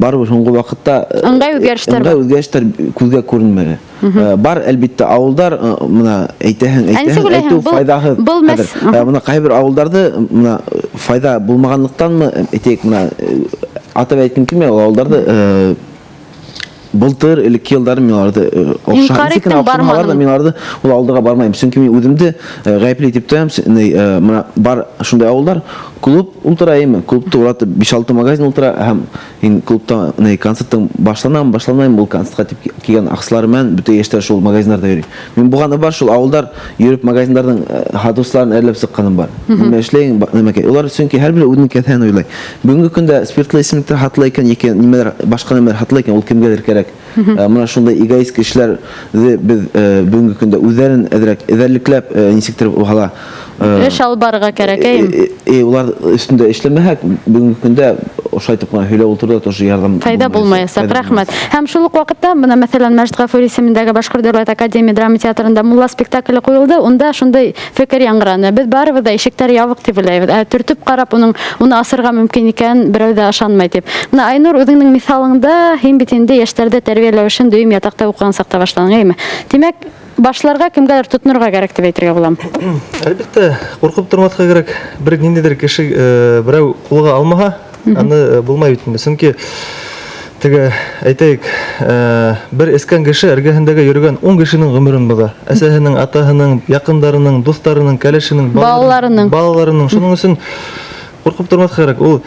барыбер һуңғы ваҡытта Ыңғай үҙгәрештәр ыңғай бар. үҙгәрештәр күҙгә күренмәне. Бар, әлбиттә, ауылдар, бына әйтәһең, Ә нисек әйтәһең, уйлайһың, әйтеү файҙаһыҙ был хәҙер. мәс- Бына ҡайһы бер ауылдарҙы, бына файҙа булмағанлыҡтанмы, әйтәйек, бына атап әйткем килмәй, ул ауылдарҙы Былтыр, элекке елдары мин аларҙы Инҡар нисек кенә иттең, оҡшамаһалар да, барманың. мин аларҙы ул ауылдарға бармайым. Сөнки мин үҙемде ғәйепле итеп тоям. Мына бар шундай ауылдар, клуб ултыра име, клубты уратып 5-6 магазин ултыра һәм һин клубта концерттың башланам, башланайым, ул концертҡа тип килгән аҡсалар менән бөтә йәштәр шул магазиндарҙа йөрөй. Мин булғаны бар, шул ауылдар йөрөп магазиндарҙың һатыусыларын әрләп сыҡҡаным бар. Нимә эшләйһең, нәмәкәй. Улар сөнки һәр бере үҙенең кеҫәһен уйлай. Бөгөнгө көндә спиртлы эсемлектәр һатыла икән, йәки нимәләр, башҡа нәмәләр һатыла икән, ул кемгәлер кәрәк. Мына шундай эгоист кешеләрҙе беҙ бөгөнгө көндә үҙҙәрен әҙерәк эҙәрлекләп, нисектер булһа Эш алып барырға кәрәк, әйе. Улар өҫтөндә эшләмәһәк, бөгөнгө көндә ошайтып ҡына һөйләп ултырыу ҙа тоже ярҙам Файҙа булмаясаҡ. булмаясаҡ. Рәхмәт. Һәм шул уҡ ваҡытта бына, мәҫәлән, Мәжит Ғафури исемендәге Башҡорт дәүләт академия драма театрында Мулла спектакле ҡуйылды. Унда шундай фекер яңғыраны. Беҙ барыбыҙ ҙа ишектәр ябыҡ тип уйлайбыҙ. Ә төртөп ҡарап уны асырға мөмкин икән, берәү ҙә ышанмай тип. Бына Айнур, үҙеңдең миҫалыңда һин бит инде йәштәрҙе тәрбиәләү эшен дөйөм ятаҡта уҡыған саҡта башланың, әйме? Тимәк, башларға кемгәлер тотонорға кәрәк тип әйтергә булам. Әлбиттә, ҡурҡып тормаҫҡа кәрәк. Бер ниндәйҙер кеше берәү ҡулға алмаһа, аны булмай бит инде. Сөнки теге, әйтәйек, бер эскән кеше эргәһендәге йөрөгән 10 кешенең ғүмерен боҙа. Әсәһенең, атаһының, яҡындарының, дуҫтарының, кәләшенең, балаларының. Балаларының. Шуның өсөн ҡурҡып тормаҫҡа кәрәк. Ул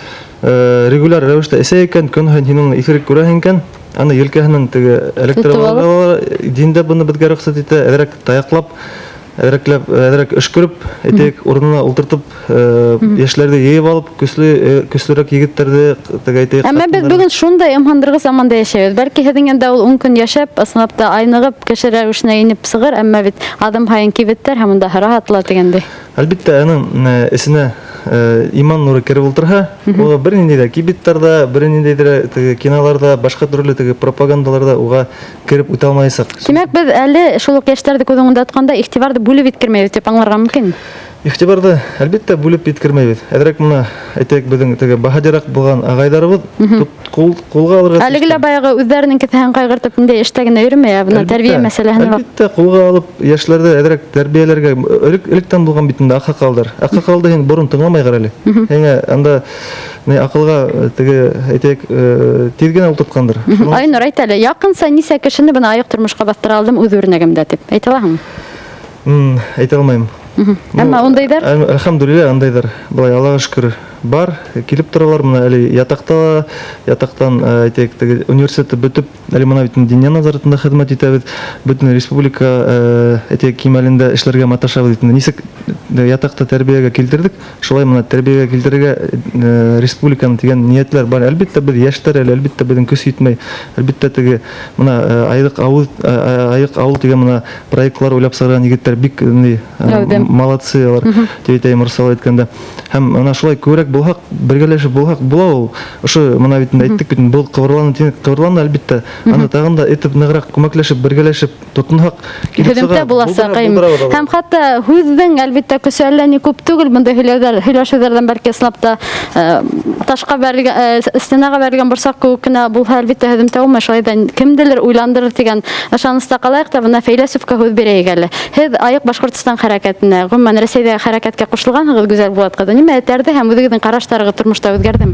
регуляр рәүештә эсә икән, көн һайын һин уны иҫерек күрәһең икән, аны елкәһенең теге электр Тотоп алып. алалар, дин дә быны беҙгә рөхсәт итә, әҙерәк таяҡлап, әҙерәкләп, әҙерәк өшкөрөп, әйтәйек, урынына ултыртып, йәшләрҙе йыйып алып, көслөрәк егеттәрҙе, теге әйтәйек, Әммә беҙ ҡатындарҙы. бөгөн шундай ымһындырғыс заманда йәшәйбеҙ. Бәлки һеҙҙең янда ул 10 көн йәшәп, ысынлап та айнығып, кеше рәүешенә инеп сығыр, әммә бит аҙым һайын кибеттәр һәм унда һыра һатыла тигәндәй. Әлбиттә, уның эсенә иман нуры кереп ултырһа, уға бер ниндәй ҙә кибеттәрҙә, бер ниндәй ҙә теге киноларҙа, башҡа төрлө теге пропагандаларҙа уға кереп үтә алмаясаҡ. Тимәк, беҙ әле шул уҡ йәштәрҙе күҙ уңында тотҡанда иғтибарҙы бүлеп еткермәйбеҙ тип аңларға мөмкин. Иғтибарҙы, әлбиттә, бүлеп еткермәйбеҙ. Әҙерәк бына, әйтәйек, беҙҙең теге баһадирҙараҡ булған ағайҙарыбыҙ ҡулға алырға Әлеге лә тейештәр. баяғы үҙҙәренең кеҫәһен ҡайғыртып ниндәй эштә генә йөрөмәй, ә бына Әлбиттә, тәрбиә мәсьәләһен ваҡ- Әлбиттә, ҡулға алып йәшләрҙе әҙерәк тәрбиәләргә, электән булған бит инде аҡһаҡалдар. Аҡһаҡалды һин борон тыңламай ҡара әле. Һиңә анда ни аҡылға теге, әйтәйек, тиҙ генә ултыртҡандыр. Шуның Айнур, әйт әле, яҡынса нисә кешене бына айыҡ тормошҡа баҫтыра алдым үҙ үрнәгемдә тип әйтә алаһыңмы? Әйтә алмайым. Әммә ундайҙар? Әлхәмдүлилләһ, андайҙар. Былай Аллаға шөкөр бар, килеп торалар. Бына әле ятаҡта, ятаҡтан, әйтәйек, теге университетты бөтөп, әле бына бит Диния назаратында хеҙмәт итәбеҙ. Бөтөн республика, әйтәйек, кимәлендә эшләргә маташабыҙ бит инде. Нисек ятаҡта тәрбиәгә килтерҙек, шулай бына тәрбиәгә килтерергә республиканы тигән ниәтләр бар. Әлбиттә, беҙ йәштәр әле, әлбиттә, беҙҙең көс етмәй. Әлбиттә, теге бына айыҡ ауыл тигән бына проектлар уйлап сығарған егеттәр бик, ни Әүҙем. молодцы алар, тип әйтәйем, урыҫса әйткәндә. Һәм бына шулай күберәк булһаҡ, бергәләшеп булһаҡ, була ул. Ошо бына бит инде әйттек бит, был ҡыбырланы тине, ҡыбырланы, әлбиттә. Аны тағын да итеп нығыраҡ күмәкләшеп, бергәләшеп тотонһаҡ, килеп Һөҙөмтә сыға, буласаҡ, әйме? булдыра, булдыра. Һәм хатта һүҙҙең, әлбиттә, көсө әллә ни күп түгел, бындай һөйләшеүҙәрҙән бәлки ысынлап та ташҡа бәрелгән, стенаға бәрелгән борсаҡ кеүек кенә булһа, әлбиттә, һөҙөмтә булмай. Шулай ҙа кемделер уйландырыр тигән ышаныста ҡалайыҡ та, бына Фәйләсовҡа һүҙ бирәйек әле. Һеҙ Айыҡ Башҡортостан хәрәкәтенә, ғөмүмән Рәсәйҙә хәрәкәткә ҡушылғанһығыҙ, Гүзәл Булат ҡыҙы. Нимә этәрҙе һәм үҙегеҙҙең ҡараштарығыҙ тормошта үҙгәрҙеме?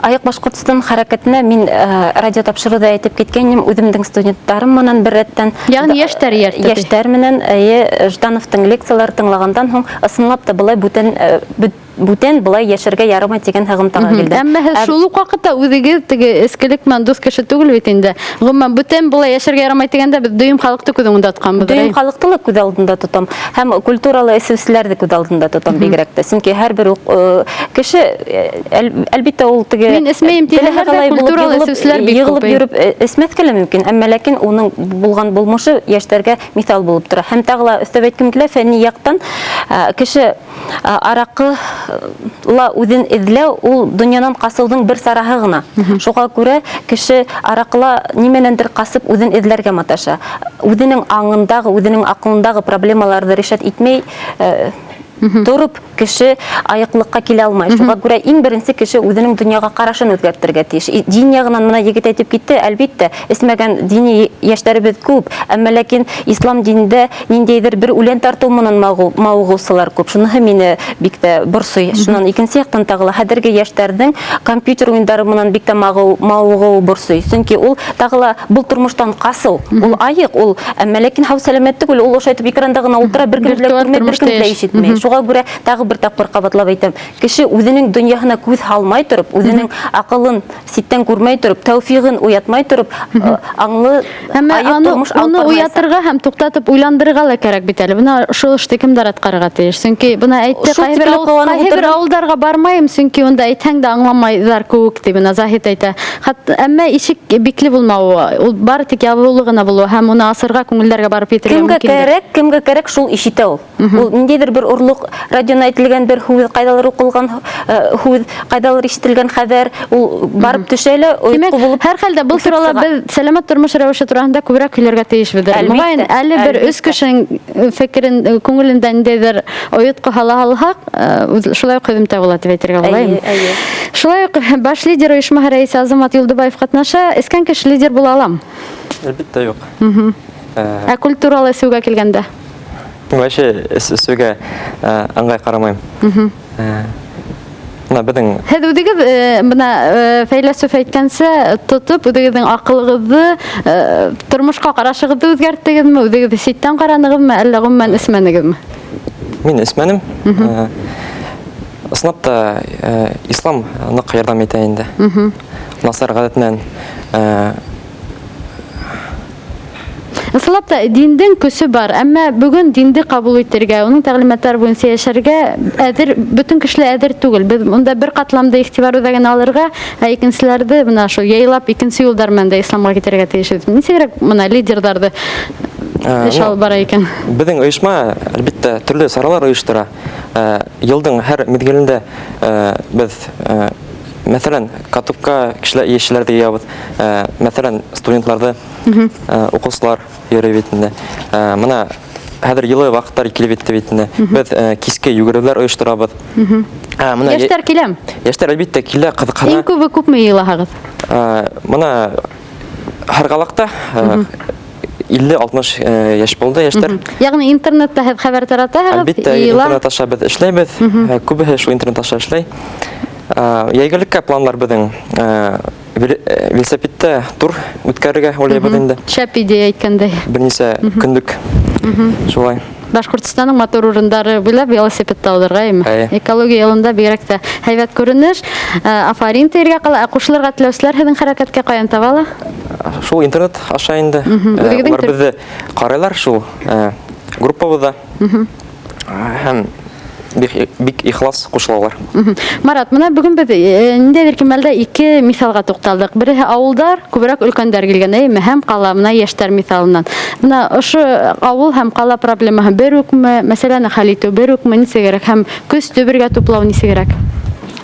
Айыҡ Башҡортостан хәрәкәтенә мин радио тапшырыуҙа әйтеп киткәйнем, үҙемдең студенттарым менән бер рәттән. Ягъни йәштәр эйәртте. Йәштәр менән, эйе, Ждановтың лекцияларын тыңлағандан һуң, ысынлап та былай бүтән былай йәшәргә ярамай тигән һығымтаға килдем. Әммә һеҙ шул уҡ ваҡытта үҙегеҙ теге эскелек менән дуҫ кеше түгел бит инде. Ғөмүмән, бүтән былай йәшәргә ярамай тигәндә беҙ дөйөм халыҡты күҙ уңында тотҡанбыҙ, Дөйөм әй? халыҡты ла күҙ алдында тотам. Һәм культуралы эсеүселәрҙе күҙ алдында тотам бигерәк тә. Сөнки һәр бер кеше әлбиттә, ул теге Мин эсмәйем теләһә тигәндә ҡалай булып культуралы эсеүселәр бик йығылып күп, әй. йөрөп эсмәҫкә лә мөмкин, әммә ләкин уның булған булмышы йәштәргә миҫал булып тора. Һәм тағы ла өҫтәп әйткем килә, фәнни яҡтан кеше араҡы ла үҙен эҙләү ул донъянан ҡасыуҙың бер сараһы ғына. Шуға күрә кеше араҡыла нимәнәндер ҡасып үҙен эҙләргә маташа. Үҙенең аңындағы, үҙенең аҡылындағы проблемаларҙы решать итмәй Тороп кеше айыҡлыҡҡа килә алмай. Шуға күрә иң беренсе кеше үҙенең донъяға ҡарашын үҙгәртергә тейеш. Дин яғынан мына егет әйтеп китте, әлбиттә, эсмәгән дини йәштәребеҙ күп, әммә ләкин ислам динендә ниндәйҙер бер үлән тартыу менән мауығыусылар күп. Шуныһы мине бик тә борсой. Шунан икенсе яҡтан тағы ла хәҙерге йәштәрҙең компьютер уйындары менән бик тә мауығыуы борсой. Сөнки ул тағы ла был тормоштан ҡасыу. Ул айыҡ, ул, әммә ләкин һау сәләмәт түгел, ул ошайтып экранда ғына ултыра, бер кем дә күрмәй, бер кем дә ишетмәй. Шуға күрә тағы бер тапҡыр ҡабатлап әйтәм, кеше үҙенең донъяһына күҙ һалмай тороп, үҙенең аҡылын ситтән күрмәй тороп, тәүфиғын уятмай тороп, аңлы айыҡ тормош алып Уны бармайса. уятырға һәм туҡтатып уйландырырға ла кәрәк бит әле. Бына шул эште кемдәр атҡарырға тейеш? Сөнки бына әйтте, Шул тиклем ҡыуанып ҡайһы бер ултырҙым. ауылдарға бармайым, сөнки унда әйтһәң дә аңламайҙар кеүек ти, бына Заһит әйтә. Хат, әммә ишек бикле булмауы, ул бары тик ябыулы ғына булыуы һәм уны асырға күңелдәргә барып етергә Кемгә мөмкиндер. кәрәк, кемгә кәрәк шул ишетә ул. Ул ниндәйҙер бер орлоҡ, радиона әйтелгән бер һүҙ, ҡайҙалыр уҡылған һүҙ, ҡайҙалыр ишетелгән хәбәр, ул барып төшә лә, Тимәк, ойотҡо булып һәр хәлдә был үҫеп турала сыға. беҙ сәләмәт тормош рәүеше тураһында күберәк һөйләргә тейешбеҙ. Әлбиттә, Моғайын, әле бер өс әлбиттә. кешенең фекерен, күңелендә ниндәйҙер ойотҡо һала алһаҡ, шулай уҡ һөҙөмтә була тип әйтергә була. Эйе, эйе. Шулай уҡ баш лидер ойошмаһы рәйесе Азамат Юлдыбаев ҡатнаша. Эскән кеше лидер була алам? Әлбиттә, юҡ. Ә культуралы эсеүгә килгәндә? Вообще эсеүгә ыңғай ҡарамайым. Бына беҙҙең Һеҙ үҙегеҙ бына фәйләсүф әйткәнсә, тотоп үҙегеҙҙең аҡылығыҙҙы, тормошҡа ҡарашығыҙҙы үҙгәрттегеҙме, үҙегеҙҙе ситтән ҡаранығыҙмы, әллә ғөмүмән эсмәнегеҙме? Мин эсмәнем. Ысынлап та, ислам ныҡ ярҙам итә инде. Насар ғәҙәтенән, Ысынлап та диндең көсө бар, әммә бөгөн динде ҡабул итергә, уның тәғлимәттәре буйынса йәшәргә әҙер, бөтөн кешеләр әҙер түгел. Беҙ унда бер ҡатламды иғтибар үҙәгенә алырға, ә икенселәрҙе бына шул яйлап икенсе юлдар менән дә исламға китергә тейешбеҙ. Нисегерәк бына лидерҙарҙы эш алып бара икән? Беҙҙең ойошма, әлбиттә, төрлө саралар ойоштора. Йылдың һәр миҙгелендә, беҙ, мәҫәлән, катокка кешеләр, йәшләрҙе йыябыҙ. Мәҫәлән, студентларҙы, уҡыусылар йөрөй бит инде. Мына хәҙер йылы ваҡыттар килеп етте бит инде. Беҙ киске йүгереүҙәр ойошторабыҙ. Мына Йәштәр киләме? Йәштәр әлбиттә килә, ҡыҙыҡһына. Иң күбе күпме йыйылаһығыҙ? Мына Һарғалаҡта, илле-алтмыш, йәш булды йәштәр. Йәғни интернетта һеҙ хәбәр таратаһығыҙ, Әлбиттә, йыйыла. интернет аша беҙ эшләйбеҙ. Күбеһе шул интернет аша эшләй. Йәйгелеккә планлар беҙҙең, велосипедта тур үткәрергә уйлайбыҙ инде. Шәп идея әйткәндәй. Бер нисә көнлөк. Шулай. Башҡортостандың матур урындары буйлап велосипедта уҙырға, әйме? Әйе. Экология йылында бигерәк тә һәйбәт күренеш. Афарин тиергә ҡала. Ә ҡушылырға теләүселәр һеҙҙең хәрәкәткә ҡаян таба ала? Шул интернет аша инде. Үҙегеҙҙең Улар беҙҙе ҡарайлар шул, группабыҙҙа. Һәм бик ихлас ҡушылалар. Марат, бына бөгөн беҙ ниндәйҙер кимәлдә ике миҫалға туҡталдыҡ. Береһе ауылдар, күберәк өлкәндәр килгән, әйме? Һәм ҡала, бына йәштәр миҫалынан. Бына ошо ауыл һәм ҡала проблемаһы бер үкме, мәсьәләне хәл итеү бер үкме, нисегерәк һәм көстө бергә туплау нисегерәк?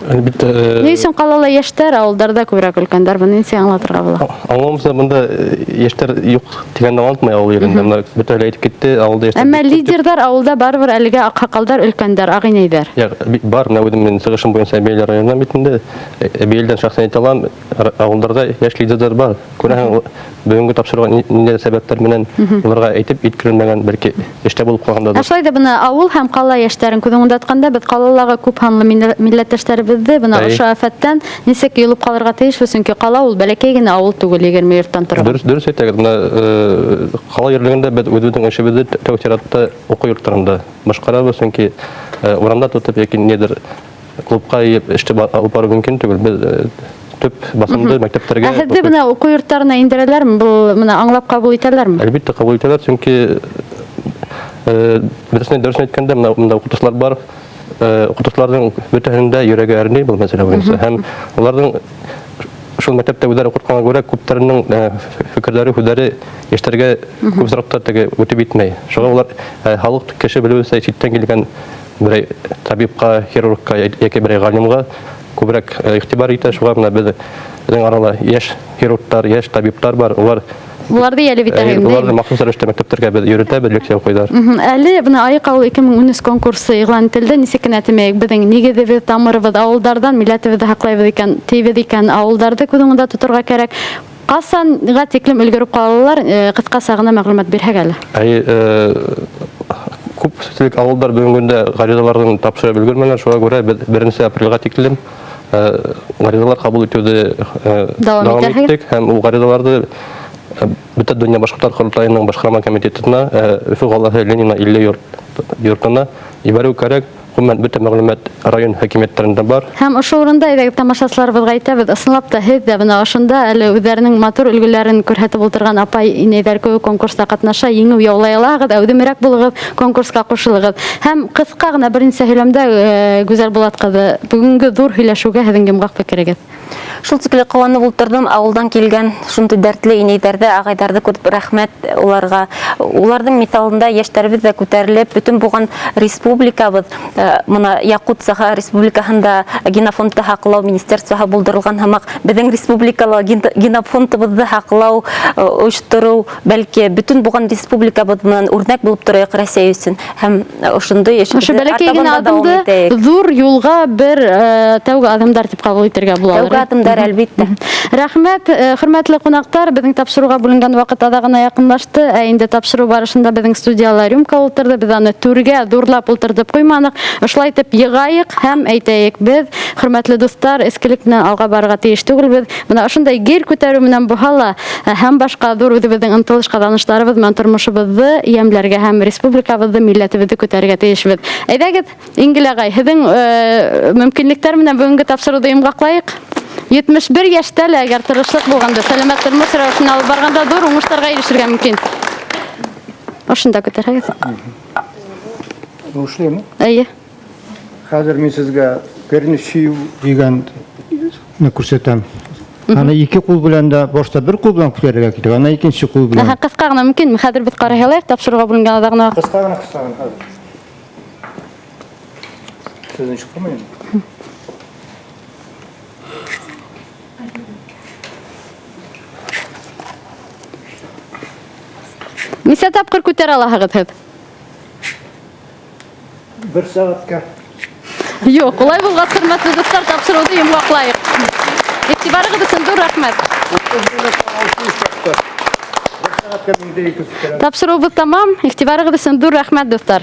Әлбиттә Ни өсөн ҡалала йәштәр, ауылдарҙа күберәк өлкәндәр? Быны нисек аңлатырға була? Аңлауымса, бында йәштәр юҡ тигәнде аңлатмай ауыл ерендә. Бына бөтәһе лә әйтеп китте, ауылда йәштәр Әммә бик күп тип. лидерҙар ауылда барыбер әлегә аҡһаҡалдар, өлкәндәр, ағинәйҙәр. Юҡ, бар, бына үҙем мин сығышым буйынса Әбйәлил районынан бит инде. Әбйәлилдән шәхсән әйтә алам, ауылдарҙа йәш лидерҙар бар. Күрәһең, бөгөнгө тапшырыуға ниндәй сәбәптәр менән уларға әйтеп еткерелмәгән, бәлки эштә булып ҡалғандыр. Ә шулай ҙа бына ауыл һәм ҡала йәштәрен күҙ уңында тотҡанда, беҙ ҡалалағы күп һанлы милләттәштәребеҙҙе бына ошо афәттән нисек йолоп ҡалырға тейешбеҙ, сөнки ҡала ул бәләкәй генә ауыл түгел, 20 йорттан тора. Дөрөҫ, дөрөҫ әйтәгеҙ. Бына ҡала ерлегендә беҙ үҙебеҙҙең эшебеҙҙе тәү сиратта уҡыу йорттарында башҡарабыҙ, сөнки урамда тотоп йәки ниҙер клубҡа йыйып эште алып барыу мөмкин түгел. Беҙ төп басымды мәктәптәргә Ә һеҙҙе бына уҡыу йорттарына индерәләрме? Был бына аңлап ҡабул итәләрме? Әлбиттә ҡабул итәләр, сөнки дөрөҫөн әйткәндә, бында уҡытыусылар бар. Уҡытыусыларҙың бөтәһенең дә йөрәге әрней был мәсьәлә буйынса. Һәм уларҙың шул мәктәптә үҙҙәре уҡытҡанға күрә күптәренең фекерҙәре, һүҙҙәре йәштәргә күп осраҡта теге үтеп етмәй. Шуға улар халыҡ кеше белеүенсә ситтән килгән берәй табипҡа, хирургка йәки берәй ғалимға күберәк иғтибар итә. Шуға бына беҙҙең арала йәш хирургтар, йәш табиптар бар. Улар Уларҙы йәлеп итәһегеҙ. Уларҙы махсус рәүештә мәктәптәргә беҙ йөрөтәбеҙ, лекция уҡыйҙар. Әле бына Айыҡ ауыл 2013 конкурсы иғлан ителде. Нисек кенә тимәйек, беҙҙең нигеҙебеҙ, тамырыбыҙ ауылдарҙан, милләтебеҙҙе һаҡлайбыҙ икән, тейбеҙ икән, ауылдарҙы күҙ уңында тоторға кәрәк. Ҡасанға тиклем өлгөрөп ҡалалар, ҡыҫҡаса ғына мәғлүмәт бирһәк әле. Күпселек ауылдар бөгөнгө көндә ғаризаларҙың тапшырып өлгөрмәгән, шуға күрә беҙ 1 апрелгә тиклем ғаризалар ҡабул итеүҙе дауам иттек һәм ул ғаризаларҙы Бөтә донъя башҡорттар ҡоролтайының башҡарма комитетына, Өфө ҡалаһы Ленина 50 йортона ебәреү кәрәк. Ғөмүмән, бөтә мәғлүмәт район хакимиәттәрендә бар. Һәм ошо урында әйҙәгеҙ тамашасыларыбыҙға әйтәбеҙ, ысынлап та һеҙ ҙә бына ошонда әле үҙҙәренең матур өлгөләрен күрһәтеп ултырған апай инәйҙәр кеүек конкурста ҡатнаша, еңеү яулай алаһығыҙ, әүҙемерәк булығыҙ, конкурсҡа ҡушылығыҙ. Һәм ҡыҫҡа ғына бер нисә һөйләмдә, Гүзәл Булат ҡыҙы, бөгөнгө ҙур һөйләшеүгә һеҙҙең йомғаҡ фекерегеҙ? Шул тикле ҡыуанып ултырҙым, ауылдан килгән шундай дәртле инәйҙәрҙе, ағайҙарҙы күреп, рәхмәт уларға. Уларҙың миҫалында йәштәребеҙ ҙә күтәрелеп, бөтөн булған республикабыҙ, мына Яҡут Саха республикаһында генофондты һаҡлау министерствоһы булдырылған һымаҡ, беҙҙең республикала генофондыбыҙҙы һаҡлау, ойоштороу, бәлки бөтөн булған республикабыҙ менән үрнәк булып торайыҡ Рәсәй өсөн. Һәм ошондай эш Ошо бәләкәй генә аҙымды ҙур юлға бер тәүге аҙымдар тип ҡабул итергә була. Тәүге аҙымдар, әлбиттә. Рәхмәт, хөрмәтле ҡунаҡтар, беҙҙең тапшырыуға бүленгән ваҡыт аҙағына яҡынлашты. Ә инде тапшырыу барышында беҙҙең студияла рюмка ултырҙы, беҙ аны түргә ҙурлап ултыртып ҡуйманыҡ. Ошолай итеп йығайыҡ һәм әйтәйек, беҙ, хөрмәтле дуҫтар, эскелек менән алға барырға тейеш түгелбеҙ. Бына ошондай гер күтәреү менән булһа ла һәм башҡа ҙур үҙебеҙҙең ынтылыш ҡаҙаныштарыбыҙ менән тормошобоҙҙо йәмләргә һәм республикабыҙҙы, милләтебеҙҙе күтәрергә тейешбеҙ. Әйҙәгеҙ, Ингел ағай, һеҙҙең мөмкинлектәр менән бөгөнгө тапшырыуҙы йомғаҡлайыҡ. 71 йәштә лә әгәр тырышлыҡ булғанда, сәләмәт тормош рәүешен алып барғанда ҙур уңыштарға ирешергә мөмкин. Ошонда күтәрһәгеҙ. Эшләйме? Эйе. Хәҙер мин һеҙгә беренсе дигәнне күрһәтәм. Ана ике ҡул белән дә, башта бер ҡул белән күтәрергә кәрәк, ана икенсе ҡул белән. Аһа, ҡыҫҡа ғына мөмкинме? Хәҙер беҙ ҡарай алайыҡ, тапшырыуға бүленгән аҙағына. Ҡыҫҡа ғына, ҡыҫҡа ғына хәҙер. Һеҙҙең сыҡмай инде. Нисә тапҡыр күтәрә алаһығыҙ һеҙ? Бер сәғәткә. Юҡ, улай булғас, хөрмәтле дуҫтар, тапшырыуҙы йомғаҡлайыҡ. Иғтибарығыҙ өсөн ҙур рәхмәт. Тапшырыуыбыҙ тамам. Иғтибарығыҙ өсөн ҙур рәхмәт, дуҫтар.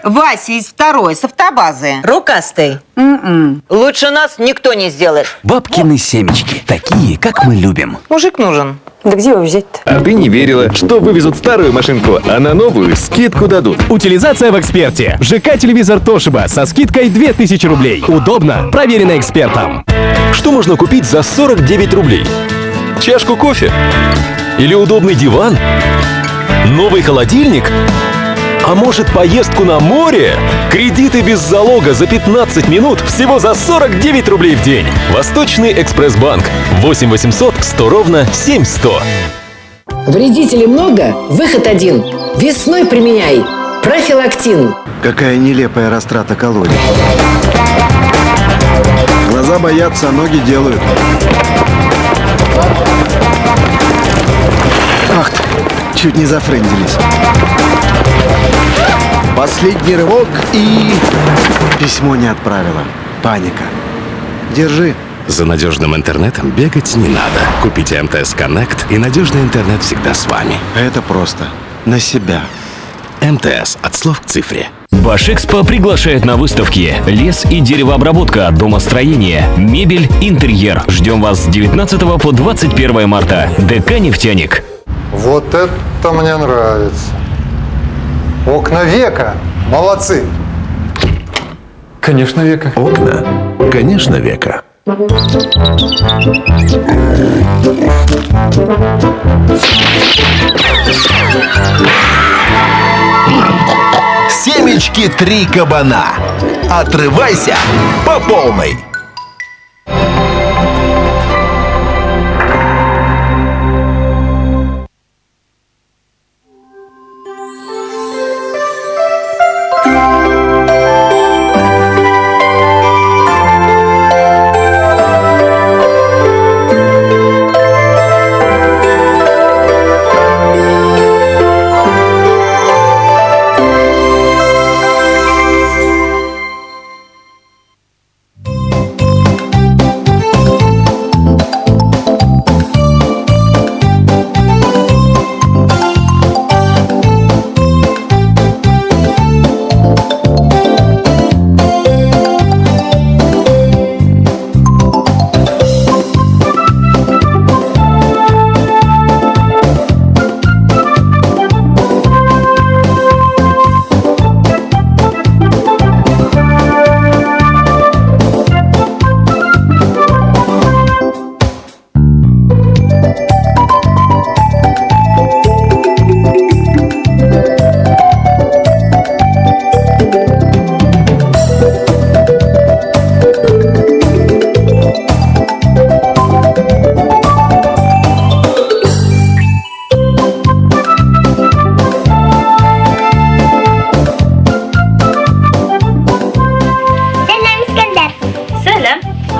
Вася из второй, с автобазы. Рукастый. Лучше нас никто не сделает. Бабкины семечки. Такие, как мы любим. Мужик нужен. Да где его взять-то? А ты не верила, что вывезут старую машинку, а на новую скидку дадут. Утилизация в «Эксперте». ЖК-телевизор Toshiba со скидкой 2000 рублей. Удобно, проверено экспертом. Что можно купить за 49 рублей? Чашку кофе? Или удобный диван? Новый холодильник? А может, поездку на море? Кредиты без залога за 15 минут всего за 49 рублей в день. Восточный экспресс-банк. 8 800 100 ровно 7100. Вредителей много? Выход один. Весной применяй профилактин. Какая нелепая растрата калорий. Глаза боятся, ноги делают. Ах ты, чуть не зафрендились. Последний рывок и... Письмо не отправила. Паника. Держи. За надежным интернетом бегать не надо. Купите МТС Коннект, и надежный интернет всегда с вами. Это просто. На себя. МТС. От слов к цифре. Башэкспо приглашает на выставки «Лес и деревообработка», «Домостроение», «Мебель», «Интерьер». Ждем вас с 19 по 21 марта. ДК «Нефтяник». Вот это мне нравится. Окна века. Молодцы. Конечно, века. Окна. Конечно, века. Семечки «Три кабана». Отрывайся по полной.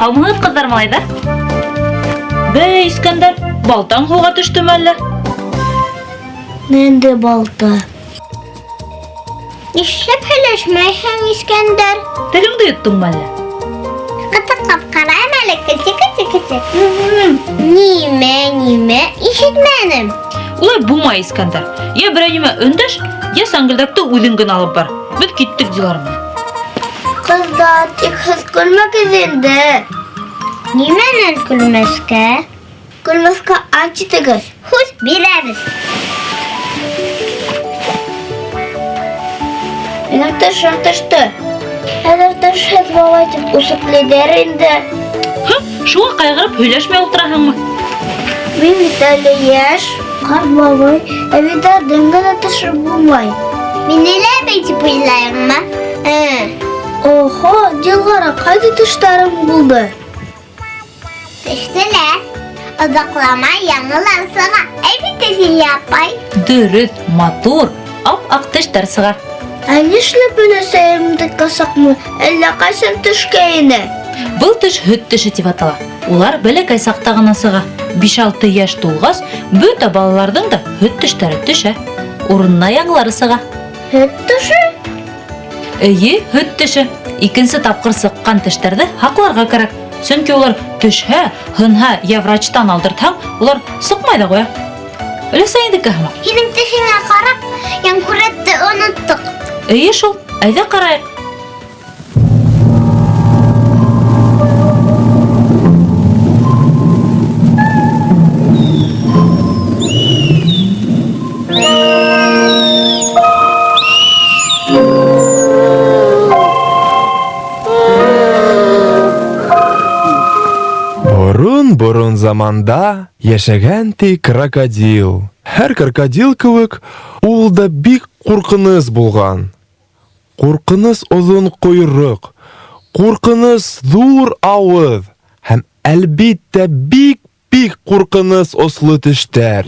Һаумыһығыҙ, ҡыҙҙар, малайҙар. Бәй, Искәндәр, балтаң һыуға төштөмө әллә? Ниндәй балта? Нишләп һөйләшмәйһең, Искәндәр? Телеңде йоттоңмо әллә? Ҡытыҡлап ҡарайым әле, кете, кете, кете. Нимә, нимә? Ишетмәнем. Улай булмай, Искәндәр. Йә берәй нимә өндәш, йә сәңгелдәкте үҙең генә алып бар. Беҙ киттек, диләр менә. Ҡыҙҙар, тик һеҙ көлмәгеҙ инде. Нимәнән көлмәҫкә? Көлмәҫкә ант итегеҙ. Һүҙ бирәбеҙ. Минең тешем төштө. Хәҙер тешһеҙ бабай тип үсекләйҙәр инде. Һы, шуға ҡайғырып һөйләшмәй ултыраһыңмы? Мин бит әле йәш, ҡарт бабай, әбейҙәрҙең генә теше булмай. Мине лә әбей тип уйлайыңмы? Ә. Охо, Дилғара, ҡайҙа тештәрең булды? Төштөләр. Оҙаҡламай яңылар сыға. Әй бит, Зилә апай. Дөрөҫ, матур, ап-аҡ тештәр сыға. Ә нишләп өләсәйемдеке сыҡмай? Әллә ҡасан төшкәйне. Был теш һөт теше тип атала. Улар бәләкәй саҡта ғына сыға. Биш-алты йәш тулғас, бөтә балаларҙың да һөт тештәре төшә. Урынына яңылары сыға. Һөт теше? Эйе, һөт теше. Икенсе тапҡыр сыҡҡан тештәрҙе һаҡларға кәрәк. Сөнки улар төшһә, һынһа йә врачтан алдыртһаң, улар сыҡмай ҙа ҡуя. Өләсәйеңдеке һымаҡ. Һинең тешеңә ҡарап, йәнһүрәтте оноттоҡ. Эйе шул, әйҙә ҡарайыҡ. Борын-борын заманда яшәгән ти крокодил. Һәр крокодил кеүек, ул да бик куркыныс булган. Куркыныс озын койрык, куркыныс зур авыз һәм, әлбиттә, бик-бик куркыныс ослы тештәр.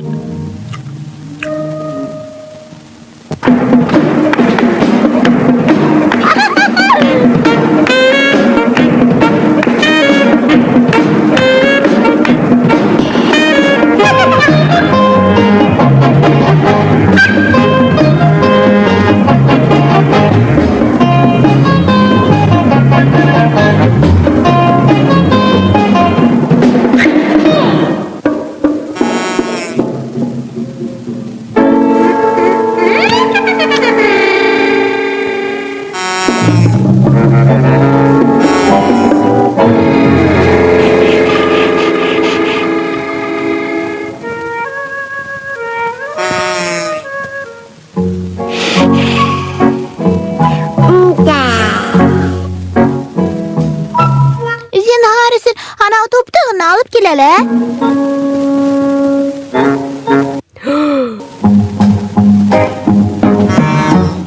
Зинһар өсөн, анау тупты ғына алып кил әле.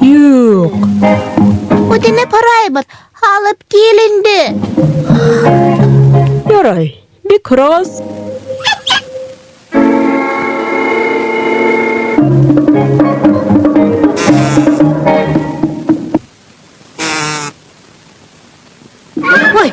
Юҡ. Үтенеп һорайбыҙ, алып кил инде. Ярай, бик һорағас. Ой!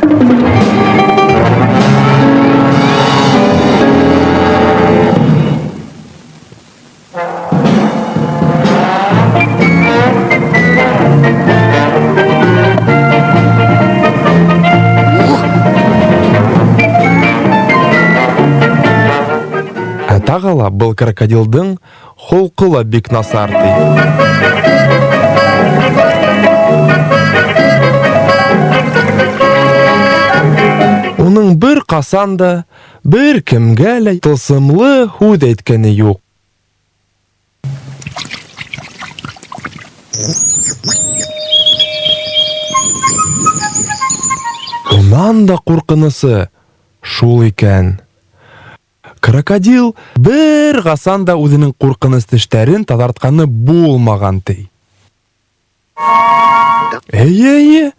Ә тағы ла был крокодилдың холҡо ла бик насар, ти. Уның бер ҡасан да, бер кемгә лә тылсымлы һүҙ әйткәне юҡ. Унан да ҡурҡынысы шул икән. Крокодил бер ҡасан да үҙенең ҡурҡыныс тештәрен таҙартҡаны булмаған, ти. Эйе, эйе,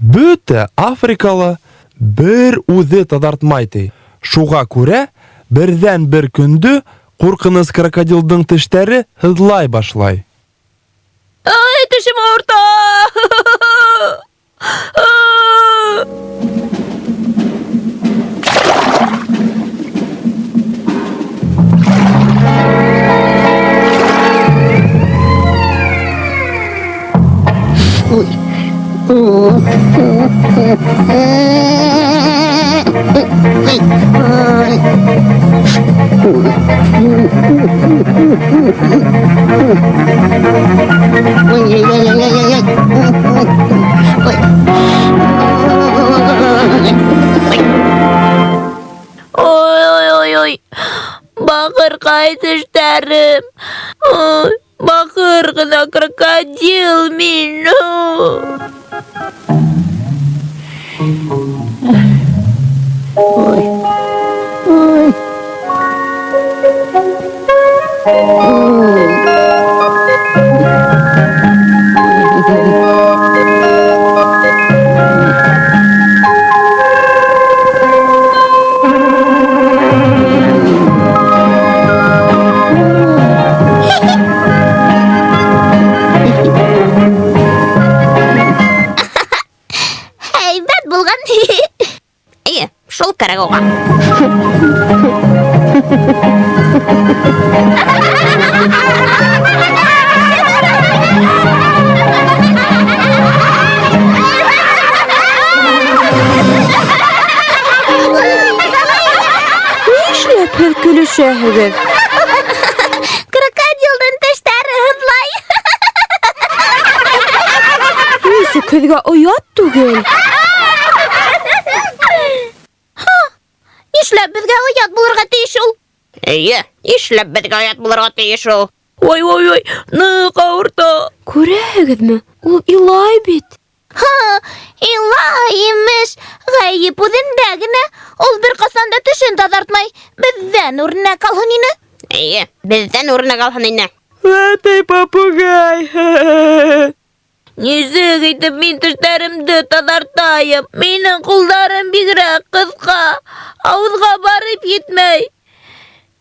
бөтә Африкала бер үҙе таҙартмай, ти. Шуға күрә берҙән-бер көндө ҡурҡыныс крокодилдың тештәре һыҙлай башлай. Ай, тешем ауырта! Ой, ой, ой, ой. Бахырҡай тештәрем. Ой, бахыр ғына крокодил мин. Ой. Ой. Һәйбәт булған. Эйе, шул кәрәк уға. Нишләп һеҙ көлөшәһегеҙ? Крокодилдың тештәре һыҙлай. Нисек һеҙгә оят түгел? Һа, нишләп беҙгә оят булырға тейеш ул? Эйе, нишләп беҙгә оят булырға тейеш ул? Ой, ой, ой, ныҡ ауырта. Күрәһегеҙме? Ул илай бит. Һа, илай имеш. Ғәйеп үҙендә генә. Ул бер ҡасан да тешен таҙартмай. Беҙҙән үрнәк алһын ине. Эйе, беҙҙән үрнәк алһын ине. Вәтәй попугай. Нисек итеп мин тештәремде таҙартайым? Минең ҡулдарым бигерәк ҡыҫҡа, ауыҙға барып етмәй.